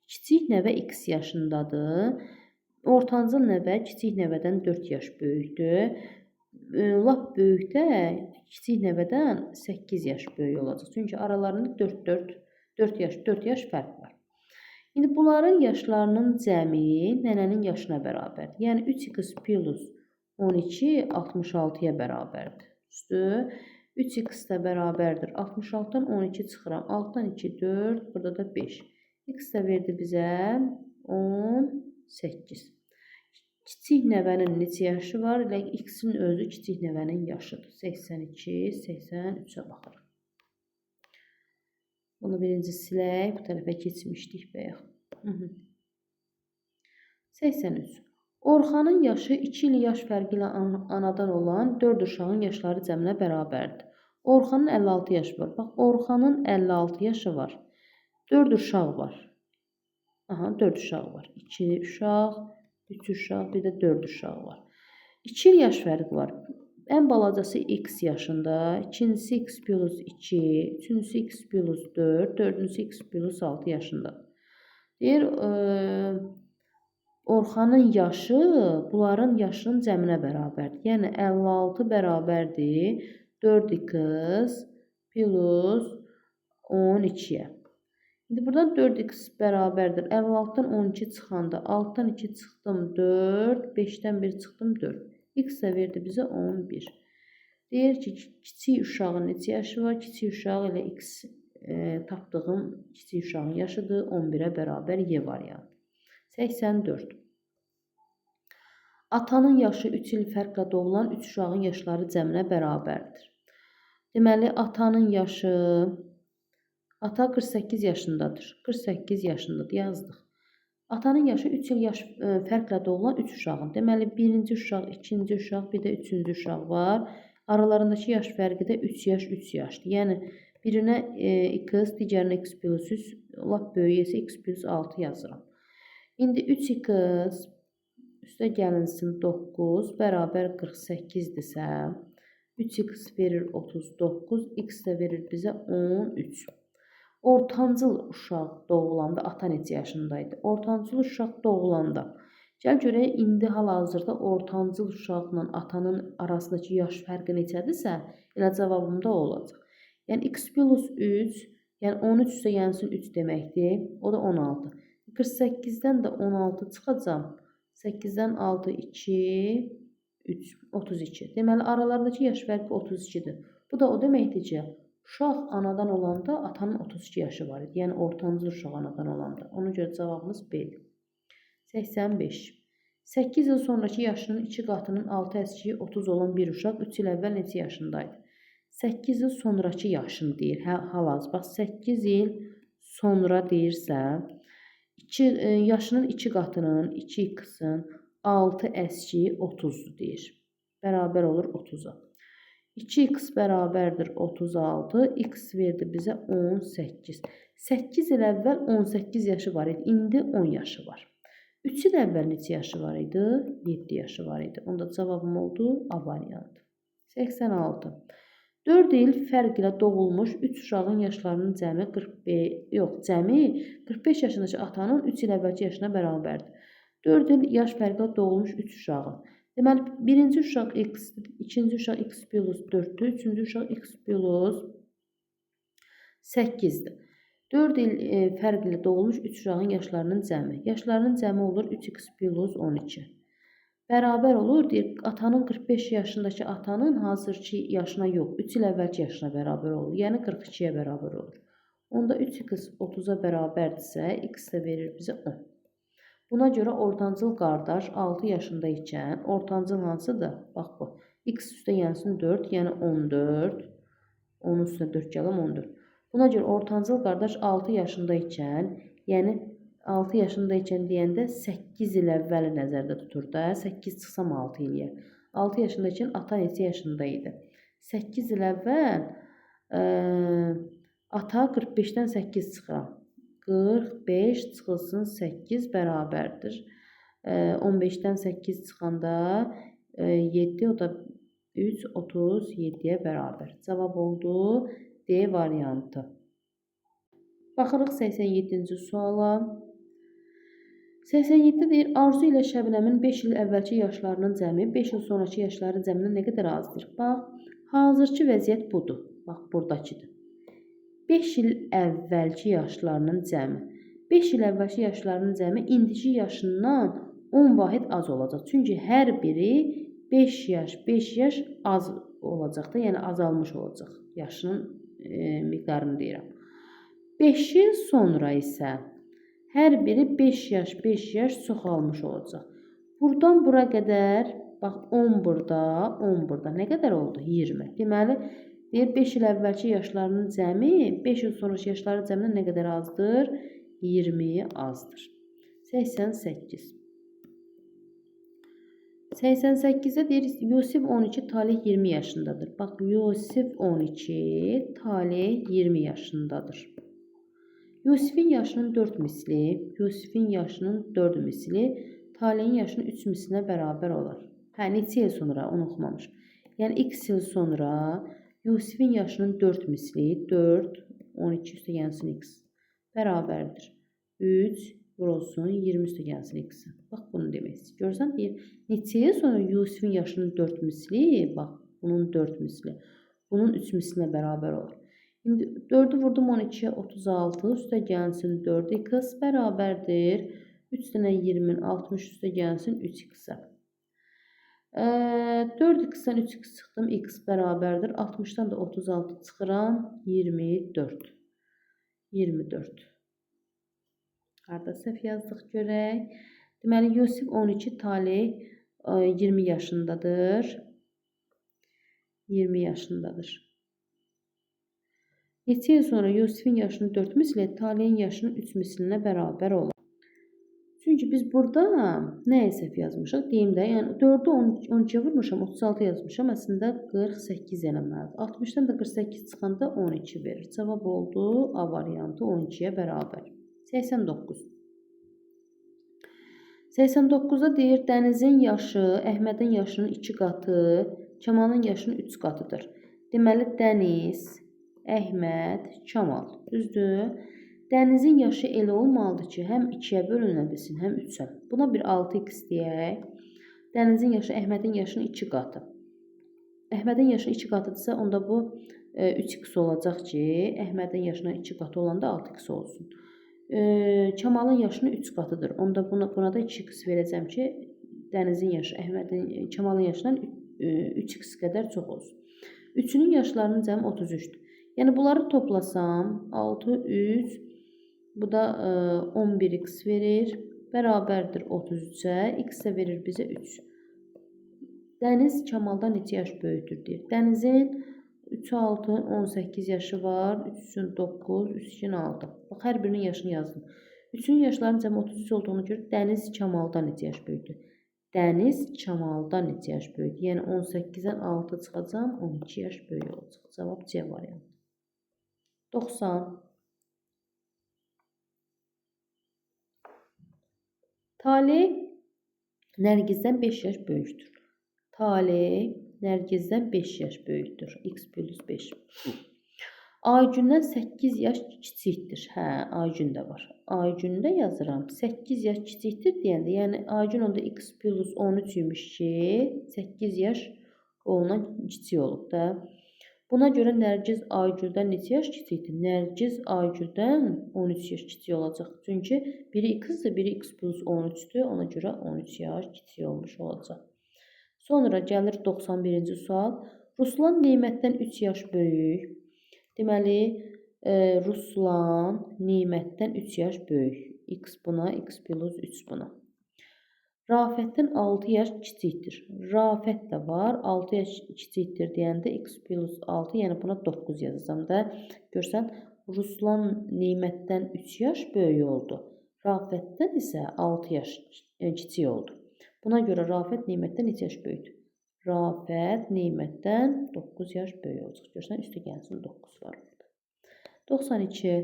Kiçik nəvə x yaşındadır. Ortancıl nəvə kiçik nəvədən 4 yaş böyükdür. Lap böyük də kiçik nəvədən 8 yaş böyük olacaq. Çünki aralarında 4 yaş, 4 yaş fərq var. İndi bunların yaşlarının cəmi nənənin yaşına bərabərdir. Yəni 3x plus 12 66-ya bərabərdir. Üstü 3x də bərabərdir. 66-dan 12 çıxıram. 6-dan 2, 4, burada da 5. X də verdi bizə 18. Kiçik nəvənin neçə yaşı var? Elə X-in özü kiçik nəvənin yaşıdır. 82, 83-ə baxırıq. Bunu birinci silək. Bu tərəfə keçmişdik bayaq. 83. Orxanın yaşı 2 il yaş fərqi ilə anadan olan 4 uşağın yaşları cəminə bərabərdir. Orxanın 56 yaşı var. Bax, Orxanın 56 yaşı var. 4 uşaq var. Aha, 4 uşaq var. 2 uşaq, 3 uşaq, bir də 4 uşaq var. 2 il yaş fərqi var. Ən balacası x yaşında, ikincisi x plus 2, üçüncüsü x plus 4, dördüncüsü x plus 6 yaşında. Deyir, Orxanın yaşı bunların yaşının cəminə bərabərdir. Yəni 56 bərabərdir 4x plus 12-yə. İndi buradan 4x bərabərdir. 56-dan 12 çıxanda 6-dan 2 çıxdım 4, 5-dən 1 çıxdım 4. X də verdi bizə 11. Deyir ki, kiçik uşağın neçə yaşı var? Kiçik uşaq ilə x tapdığım kiçik uşağın yaşıdır. 11-ə bərabər Y variantı. 84. Atanın yaşı 3 il fərqlə doğulan 3 uşağın yaşları cəminə bərabərdir. Deməli, atanın yaşı, ata 48 yaşındadır. 48 yaşındadır, yazdıq. Atanın yaşı 3 il yaş fərqlə doğulan 3 uşağın. Deməli, birinci uşaq, ikinci uşaq, bir də üçüncü uşaq var. Aralarındakı yaş fərqi də 3 yaş, 3 yaşdır. Yəni, birinə x, digərinə x plus 3, lap böyüyü isə x plus 6 yazıram. İndi 3x üstə gəlinsin 9 bərabər 48-dirsə, 3x verir 39, x də verir bizə 13. Ortancıl uşaq doğulanda ata neçə yaşındaydı? Ortancıl uşaq doğulanda. Gəl görək, indi hal-hazırda ortancıl uşaqla atanın arasındakı yaş fərqi neçədirsə, elə cavabım da o olacaq. Yəni x plus 3, yəni 13 üstə gəlsin 3 deməkdir. O da 16. 48-dən də 16 çıxacam. 8-dən 6, 2, 3, 32. Deməli, aralarındakı yaş fərqi 32-dir. Bu da o deməkdir ki, uşaq anadan olanda atanın 32 yaşı var idi. Yəni, ortancıl uşaq anadan olanda. Ona görə cavabımız B-dir. 85. 8 il sonraki yaşının 2 qatının 6 əskiyi 30 olan bir uşaq 3 il əvvəl neçə yaşındaydı? 8 il sonraki yaşın deyir. Hə, hal-hazır. Bax, 8 il sonra deyirsə, yaşının 2 qatının 2x-in 6 əskiyi 30-dur deyir. Bərabər olur 30-a. 2x bərabərdir 36, x verdi bizə 18. 8 il əvvəl 18 yaşı var idi, indi 10 yaşı var. 3 il əvvəl neçə yaşı var idi? 7 yaşı var idi. Onda cavabım oldu A variantı. 86. 4 il fərq ilə doğulmuş 3 uşağın yaşlarının cəmi 45, cəmi 45 yaşındakı atanın 3 il əvvəlki yaşına bərabərdir. 4 il yaş fərqi ilə doğulmuş 3 uşağın. Deməli, birinci uşaq x, ikinci uşaq x plus 4-dür, üçüncü uşaq x plus 8-dir. 4 il fərq ilə doğulmuş 3 uşağın yaşlarının cəmi. Yaşlarının cəmi olur 3x plus 12. Bərabər olur, deyir, atanın 45 yaşındakı atanın hazırki yaşına yox, 3 il əvvəlki yaşına bərabər olur. Yəni 42-yə bərabər olur. Onda 3x 30-a bərabərdirsə, x də verir bizə 10. Buna görə ortancıl qardaş 6 yaşında ikən, ortancıl hansıdır? Bax bu. X üstə gəlsin 4, yəni 14. Onun üstünə 4 gələm 14. Buna görə ortancıl qardaş 6 yaşında ikən, yəni 6 yaşında ikən deyəndə 8 il əvvəli nəzərdə tutur da. 8 çıxsam 6 eləyər. 6 yaşında ikən ata neçə yaşında idi? 8 il əvvəl ata 45-dən 8 çıxıram. 45 çıxılsın 8 bərabərdir. 15-dən 8 çıxanda 7, o da 3, 37-yə bərabər. Cavab oldu D variantı. Baxırıq 87-ci suala. 87 deyir, Arzu ilə Şəbnəmin 5 il əvvəlki yaşlarının cəmi 5 il sonraki yaşların cəmindən nə qədər azdır? Bax, hazırki vəziyyət budur. Bax, buradakıdır. 5 il əvvəlki yaşlarının cəmi. 5 il əvvəlki yaşlarının cəmi indiki yaşından 10 vahid az olacaq. Çünki hər biri 5 yaş, 5 yaş az olacaq da, yəni azalmış olacaq. Yaşının miqdarını deyirəm. 5 il sonra isə hər biri 5 yaş, 5 yaş çoxalmış olacaq. Buradan bura qədər, bax 10 burada, 10 burada. Nə qədər oldu? 20. Deməli, deyir 5 il əvvəlki yaşlarının cəmi 5 il sonraki yaşların cəmindən nə qədər azdır? 20 azdır. 88. 88-də deyir, Yusif 12, Talih 20 yaşındadır. Bax, Yusif 12, Talih 20 yaşındadır. Yusifin yaşının 4 misli, Yusifin yaşının 4 misli, Talehin yaşının 3 mislinə bərabər olar. Hə, neçə il sonra onu oxumamışım. Yəni x il sonra Yusifin yaşının 4 misli 4 12 üstə gəlsin x bərabərdir. 3 vurulsun 20 üstə gəlsin x. Bax bunu demək istəyir. Görsən deyir, neçə il sonra Yusifin yaşının 4 misli, bax bunun 4 misli, bunun 3 mislinə bərabər olur. İndi 4-ü vurdum 12-yə 36 üstə gəlsin 4x bərabərdir. 3 dənə 20-nin 60 üstə gəlsin 3x-ə. 4x-dən 3x çıxdım, x bərabərdir. 60-dan da 36 çıxıram, 24. 24. Harda səhv yazdıq görək. Deməli, Yusif 12, Taleh 20 yaşındadır. 20 yaşındadır. Neçə il sonra Yusifin yaşının 4 misli, Talehin yaşının 3 mislinə bərabər olur. Çünki biz burada nəyə səhv yazmışıq? Deyim də, yəni 4-ü 12-yə vurmuşam, 36 yazmışam. Əslində 48 eləməlidir. 60-dan da 48 çıxanda 12 verir. Cavab oldu A variantı 12-yə bərabər. 89. 89-da deyir, Dənizin yaşı Əhmədin yaşının 2 qatı, Kamalın yaşının 3 qatıdır. Deməli, Dəniz, Əhməd, Kamal. Düzdür? Dənizin yaşı elə olmalıdır ki, həm 2-yə bölünə bilsin, həm 3-ə. Buna bir 6x deyək. Dənizin yaşı Əhmədin yaşının 2 qatı. Əhmədin yaşı 2 qatıdırsa, onda bu 3x olacaq ki, Əhmədin yaşına 2 qatı olanda 6x olsun. Kamalın yaşının 3 qatıdır. Onda buna da 2x verəcəm ki, Dənizin yaşı Əhmədin, Kamalın yaşından 3x qədər çox olsun. Üçünün yaşlarının cəmi 33-dür. Yəni bunları toplasam 6, 3, bu da 11x verir. Bərabərdir 33-ə. X də verir bizə 3. Dəniz Kamaldan neçə yaş böyükdür deyir. Dənizin 3, 6, 18 yaşı var. 3-ün 9, 3-ün 6. Bax, hər birinin yaşını yazdım. 3-ün yaşlarının cəmi 33 olduğunu görə Dəniz Kamaldan neçə yaş böyükdür? Dəniz Kamaldan neçə yaş böyükdür? Yəni 18-dən 6 çıxacam, 12 yaş böyük olacaq. Cavab C variantı. 90. Taleh Nərgizdən 5 yaş böyükdür. Taleh Nərgizdən 5 yaş böyükdür. X plus 5. Aygündən 8 yaş kiçikdir. Hə, Aygün də var. Aygündə yazıram. 8 yaş kiçikdir deyəndə, yəni Aygün onda x plus 13 imiş ki, 8 yaş ondan kiçik olub da. Buna görə Nərgiz Aygüldən neçə yaş kiçikdir? Nərgiz Aygüldən 13 yaş kiçik olacaq. Çünki biri x-dir, biri x plus 13-dür. Ona görə 13 yaş kiçik olmuş olacaq. Sonra gəlir 91-ci sual. Ruslan Nemətdən 3 yaş böyük. Deməli, Ruslan Nemətdən 3 yaş böyük. X buna, x plus 3 buna. Rafətdən 6 yaş kiçikdir. Rafət də var. 6 yaş kiçikdir deyəndə x plus 6, yəni buna 9 yazacağam da. Görsən, Ruslan Nemətdən 3 yaş böyük oldu. Rafətdən isə 6 yaş kiçik oldu. Buna görə Rafət Nemətdən neçə yaş böyükdür? Rafət Nemətdən 9 yaş böyük olacaq. Görsən, üstə gəlsin 9 var burada. 92.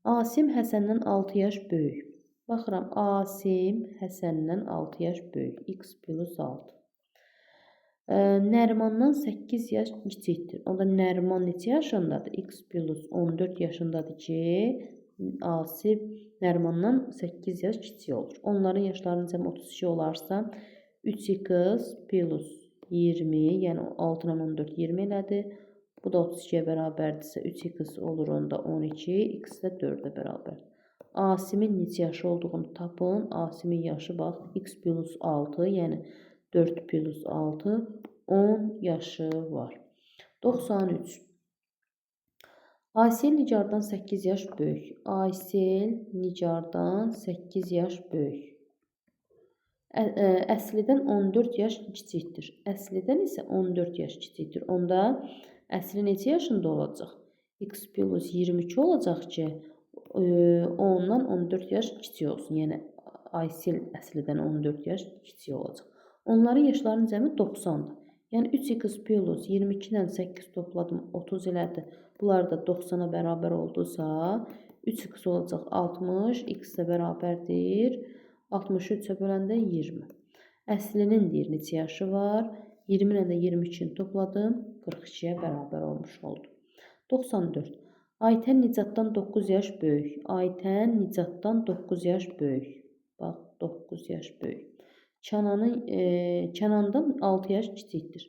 Asim Həsəndən 6 yaş böyük. Baxıram, Asim Həsəndən 6 yaş böyük. X plus 6. Nərimandan 8 yaş kiçikdir. Onda Nəriman neçə yaşındadır? X plus 14 yaşındadır ki, Asim Nərimandan 8 yaş kiçik olur. Onların yaşlarının cəmi 32 olarsa, 3x plus 20, yəni 6 ilə 14 20 elədi. Bu da 32-yə bərabərdirsə, 3x olur onda 12, x də 4-ə bərabərdir. Asimin neçə yaşı olduğunu tapın. Asimin yaşı bax, x plus 6, yəni 4 plus 6, 10 yaşı var. 93. Aysel Nigardan 8 yaş böyük. Aysel Nigardan 8 yaş böyük. Əslidən 14 yaş kiçikdir. Əslidən isə 14 yaş kiçikdir. Onda Əsli neçə yaşında olacaq? X plus 22 olacaq ki, ondan 14 yaş kiçik olsun. Yəni Aysel Əslidən 14 yaş kiçik olacaq. Onların yaşlarının cəmi 90-dır. Yəni 3x plus 22 ilə 8 topladım, 30 elədi. Bunlar da 90-a bərabər oldusa, 3x olacaq 60, x də bərabərdir. 63-ə böləndə 20. Əslinin deyir neçə yaşı var? 20 ilə də 22-ni topladım. 42-yə bərabər olmuş oldu. 94. Aytən Nicatdan 9 yaş böyük. Aytən Nicatdan 9 yaş böyük. Bax, 9 yaş böyük. Kənandan 6 yaş kiçikdir.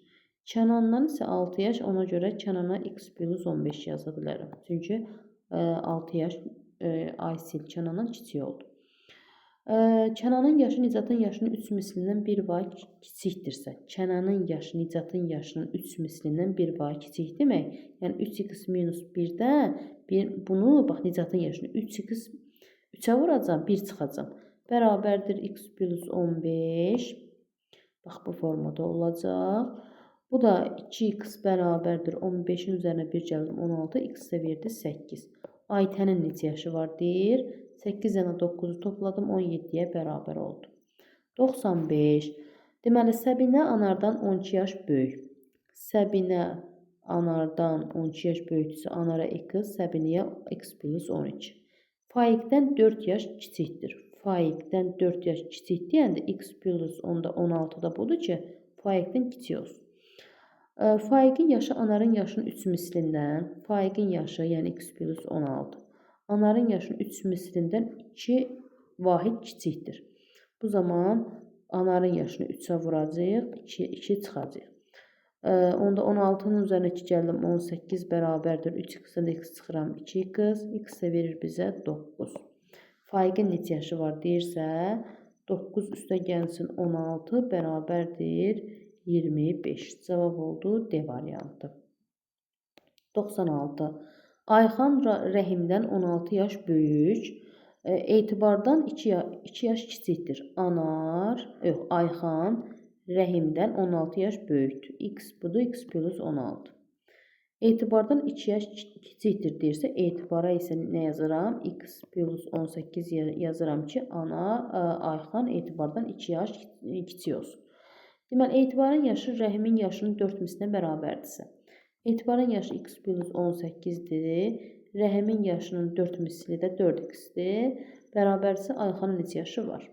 Kənandan isə 6 yaş, ona görə Kənana x plus 15 yaza bilərəm. Çünki 6 yaş Aysil Kənandan kiçik oldu. Kənanın yaşı Nicatın yaşının 3 mislindən 1 vahid kiçikdirsə, Kənanın yaşı Nicatın yaşının 3 mislindən 1 vahid kiçik demək, yəni 3x minus 1-də bunu, bax, Nicatın yaşını 3x 3-ə vuracam, 1 çıxacam. Bərabərdir x plus 15. Bax, bu formada olacaq. Bu da 2x bərabərdir 15-in üzərinə 1 gəldim 16, x də verdi 8. Aytənin neçə yaşı var deyir. 8 ilə 9-u topladım, 17-yə bərabər oldu. 95. Deməli, Səbinə Anardan 12 yaş böyük. Səbinə Anardan 12 yaş böyükdürsə, Anara x, Səbinəyə x plus 12. Faiqdən 4 yaş kiçikdir. Faiqdən 4 yaş kiçik deyəndə x plus 10-da 16-da budur ki, Faiqdən kiçik olsun. Faiqin yaşı Anarın yaşının 3 mislindən, Faiqin yaşı, yəni x plus 16. Anarın yaşının 3 mislindən 2 vahid kiçikdir. Bu zaman Anarın yaşını 3-ə vuracağıq, 2 çıxacaq. Onda 16-nın üzərinə 2 gəldim, 18 bərabərdir. 3x-dən də x çıxıram, 2x, x də verir bizə 9. Faiqin neçə yaşı var deyirsə, 9 üstə gəlsin 16 bərabərdir 25. Cavab oldu D variantı. 96. Ayxan Rəhimdən 16 yaş böyük, etibardan 2 yaş kiçikdir. Ayxan Rəhimdən 16 yaş böyükdür. X budur, x plus 16. Etibardan 2 yaş kiçikdir deyirsə, etibara isə nə yazıram? X plus 18 yazıram ki, Ayxan etibardan 2 yaş kiçik olsun. Deməli, etibarın yaşı Rəhimin yaşının 4 mislinə bərabərdirsə, etibarın yaşı x plus 18-dir, Rəhimin yaşının 4 misli də 4x-dir, bərabərdirsə Ayxanın neçə yaşı var?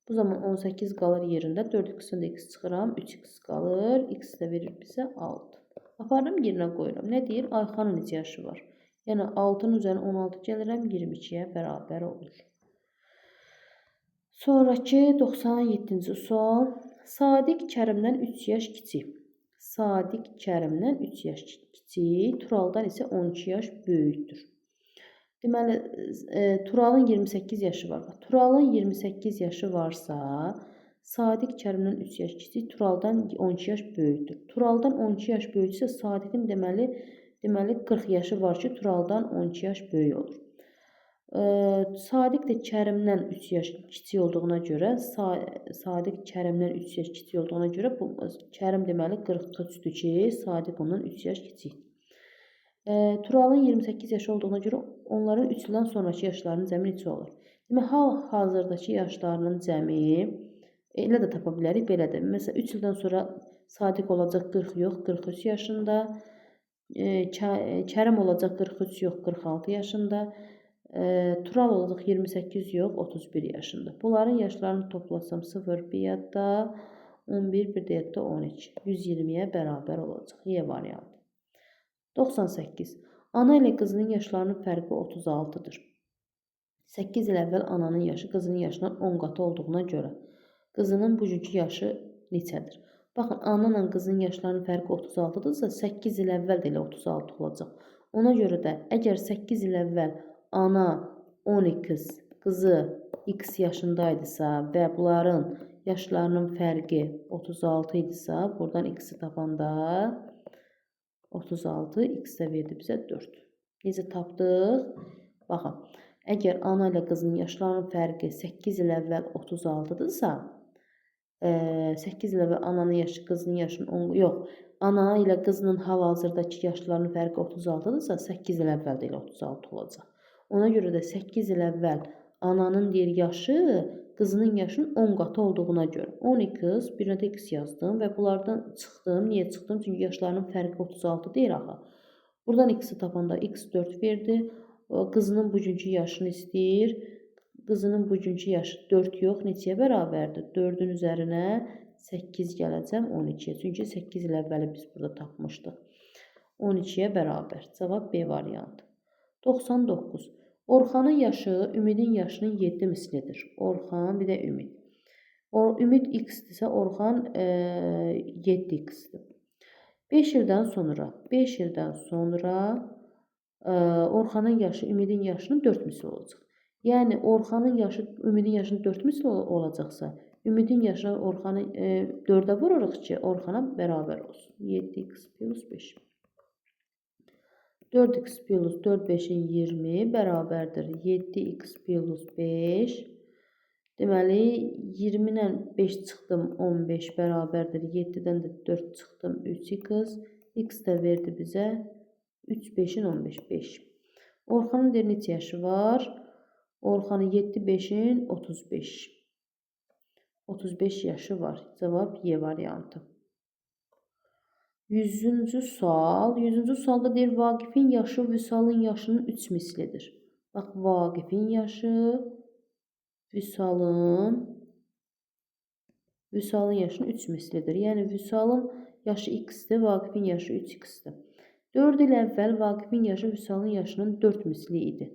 Bu zaman 18 qalır yerində, 4x-dən də x çıxıram, 3x qalır, x də verir bizə 6. Aparıram, yerinə qoyuram. Nə deyir? Ayxanın neçə yaşı var? Yəni 6-nın üzərinə 16 gəlirəm, 22-yə bərabər olur. Sonraki 97-ci sual. Sadiq Kərimdən 3 yaş kiçik. Sadiq Kərimdən 3 yaş kiçik, Turaldan isə 12 yaş böyükdür. Deməli, Turalın 28 yaşı var. Turalın 28 yaşı varsa, Sadiq Kərimdən 3 yaş kiçik, Turaldan 12 yaş böyükdür. Turaldan 12 yaş böyükdürsə, Sadiqin deməli 40 yaşı var ki, Turaldan 12 yaş böyük olur. Sadiq də Kərimdən 3 yaş kiçik olduğuna görə, Sadiq Kərimdən 3 yaş kiçik olduğuna görə, bu Kərim deməli 43-dür ki, Sadiq ondan 3 yaş kiçikdir. Turalın 28 yaşı olduğuna görə onların 3 ildən sonraki yaşlarının cəmi neçə olur? Demək, hal-hazırdakı yaşlarının cəmi elə də tapa bilərik, belə də. Məsələn, 3 ildən sonra Sadiq olacaq 40 yox, 43 yaşında. Kərim olacaq 43 yox, 46 yaşında. Tural olacaq 28 yox, 31 yaşında. Bunların yaşlarını toplasam 0 bir yadda, 11 bir də yadda 12. 120-yə bərabər olacaq. Y variantı. 98. Ana ilə qızının yaşlarının fərqi 36-dır. 8 il əvvəl ananın yaşı qızının yaşından 10 qatı olduğuna görə qızının bugünkü yaşı neçədir? Baxın, ana ilə qızın yaşlarının fərqi 36-dırsa, 8 il əvvəl də elə 36 olacaq. Ona görə də əgər 8 il əvvəl ana 10x, qızı x yaşındaydısa və bunların yaşlarının fərqi 36 idisə, buradan x-i tapanda 36, x də verdi bizə 4. Necə tapdıq? Baxın, əgər ana ilə qızın yaşlarının fərqi 8 il əvvəl 36-dırsa, 8 il əvvəl ananın yaşı qızının yaşının 10, yox, ana ilə qızının hal-hazırdakı yaşlarının fərqi 36-dırsa, 8 il əvvəl də elə 36 olacaq. Ona görə də 8 il əvvəl ananın deyir yaşı qızının yaşının 10 qatı olduğuna görə 10x, birinə də x yazdım və bunlardan çıxdım. Niyə çıxdım? Çünki yaşlarının fərqi 36 deyir axı. Buradan x-i tapanda x 4 verdi. Qızının bugünkü yaşını istəyir. Qızının bugünkü yaşı 4 yox, neçəyə bərabərdir? 4-ün üzərinə 8 gələcəm 12-yə. Çünki 8 il əvvəli biz burada tapmışdıq. 12-yə bərabər. Cavab B variantı. 99. Orxanın yaşı Ümidin yaşının 7 mislidir. Orxan, bir də Ümid. Ümid x-dirsə, Orxan 7x-dir. 5 ildən sonra, 5 ildən sonra Orxanın yaşı Ümidin yaşının 4 misli olacaq. Yəni Orxanın yaşı Ümidin yaşının 4 misli olacaqsa, Ümidin yaşına Orxanı 4-ə vururuq ki, Orxana bərabər olsun. 7x plus 5. 4x plus 4 5-in 20 bərabərdir 7x plus 5. Deməli 20 ilə 5 çıxdım 15 bərabərdir 7-dən də 4 çıxdım 3x. X də verdi bizə 3 5-in 15 5. Orxanın deyir neçə yaşı var? Orxanın 7 5-in 35. 35 yaşı var. Cavab Y variantı. 100-cü sual. 100-cü sualda deyir Vaqifin yaşı Vüsalın yaşının 3 mislidir. Bax Vaqifin yaşı Vüsalın yaşının 3 mislidir. Yəni Vüsalın yaşı x-dir, Vaqifin yaşı 3x-dir. 4 il əvvəl Vaqifin yaşı Vüsalın yaşının 4 misli idi.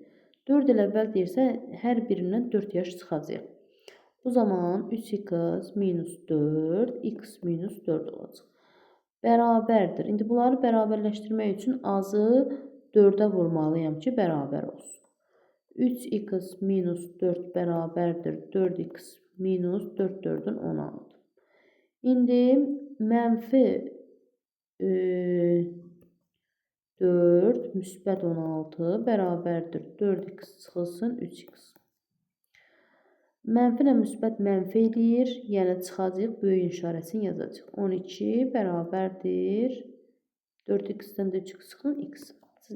4 il əvvəl deyirsə, hər birindən 4 yaş çıxacaq. Bu zaman 3x minus 4, x minus 4 olacaq. Bərabərdir. İndi bunları bərabərləşdirmək üçün azı 4-ə vurmalıyam ki, bərabər olsun. 3x minus 4 bərabərdir 4x minus 4 4-ün 16. İndi mənfi 4 müsbət 16 bərabərdir 4x çıxılsın 3x. Mənfi ilə müsbət mənfi eləyir, yəni çıxacaq, böyük işarəsini yazacaq. 12 bərabərdir 4x-dən də 3x çıxın x.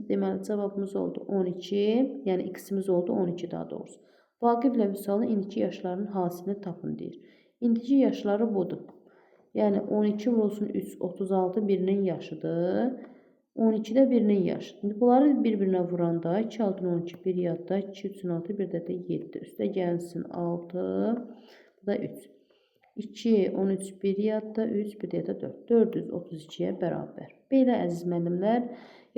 Deməli, cavabımız oldu 12, yəni x-imiz oldu 12 daha doğrusu. Vaqiflə Vüsalın indiki yaşlarının hasilini tapın deyir. İndiki yaşları budur. Yəni 12 vurulsun 3, 36 birinin yaşıdır. 12-də birinin yaşı. İndi bunları bir-birinə vuranda 2, 6, 12, 1 yadda, 2, 3, 6, 1 də 7. Üstə gəlsin 6, bu da 3. 2, 13, 1 yadda, 3, 1 də 4. 432-yə bərabər. Belə əziz müəllimlər,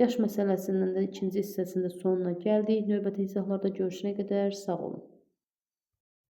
yaş məsələsindən də ikinci hissəsində sonuna gəldik. Növbəti izahlarda görüşənə qədər sağ olun.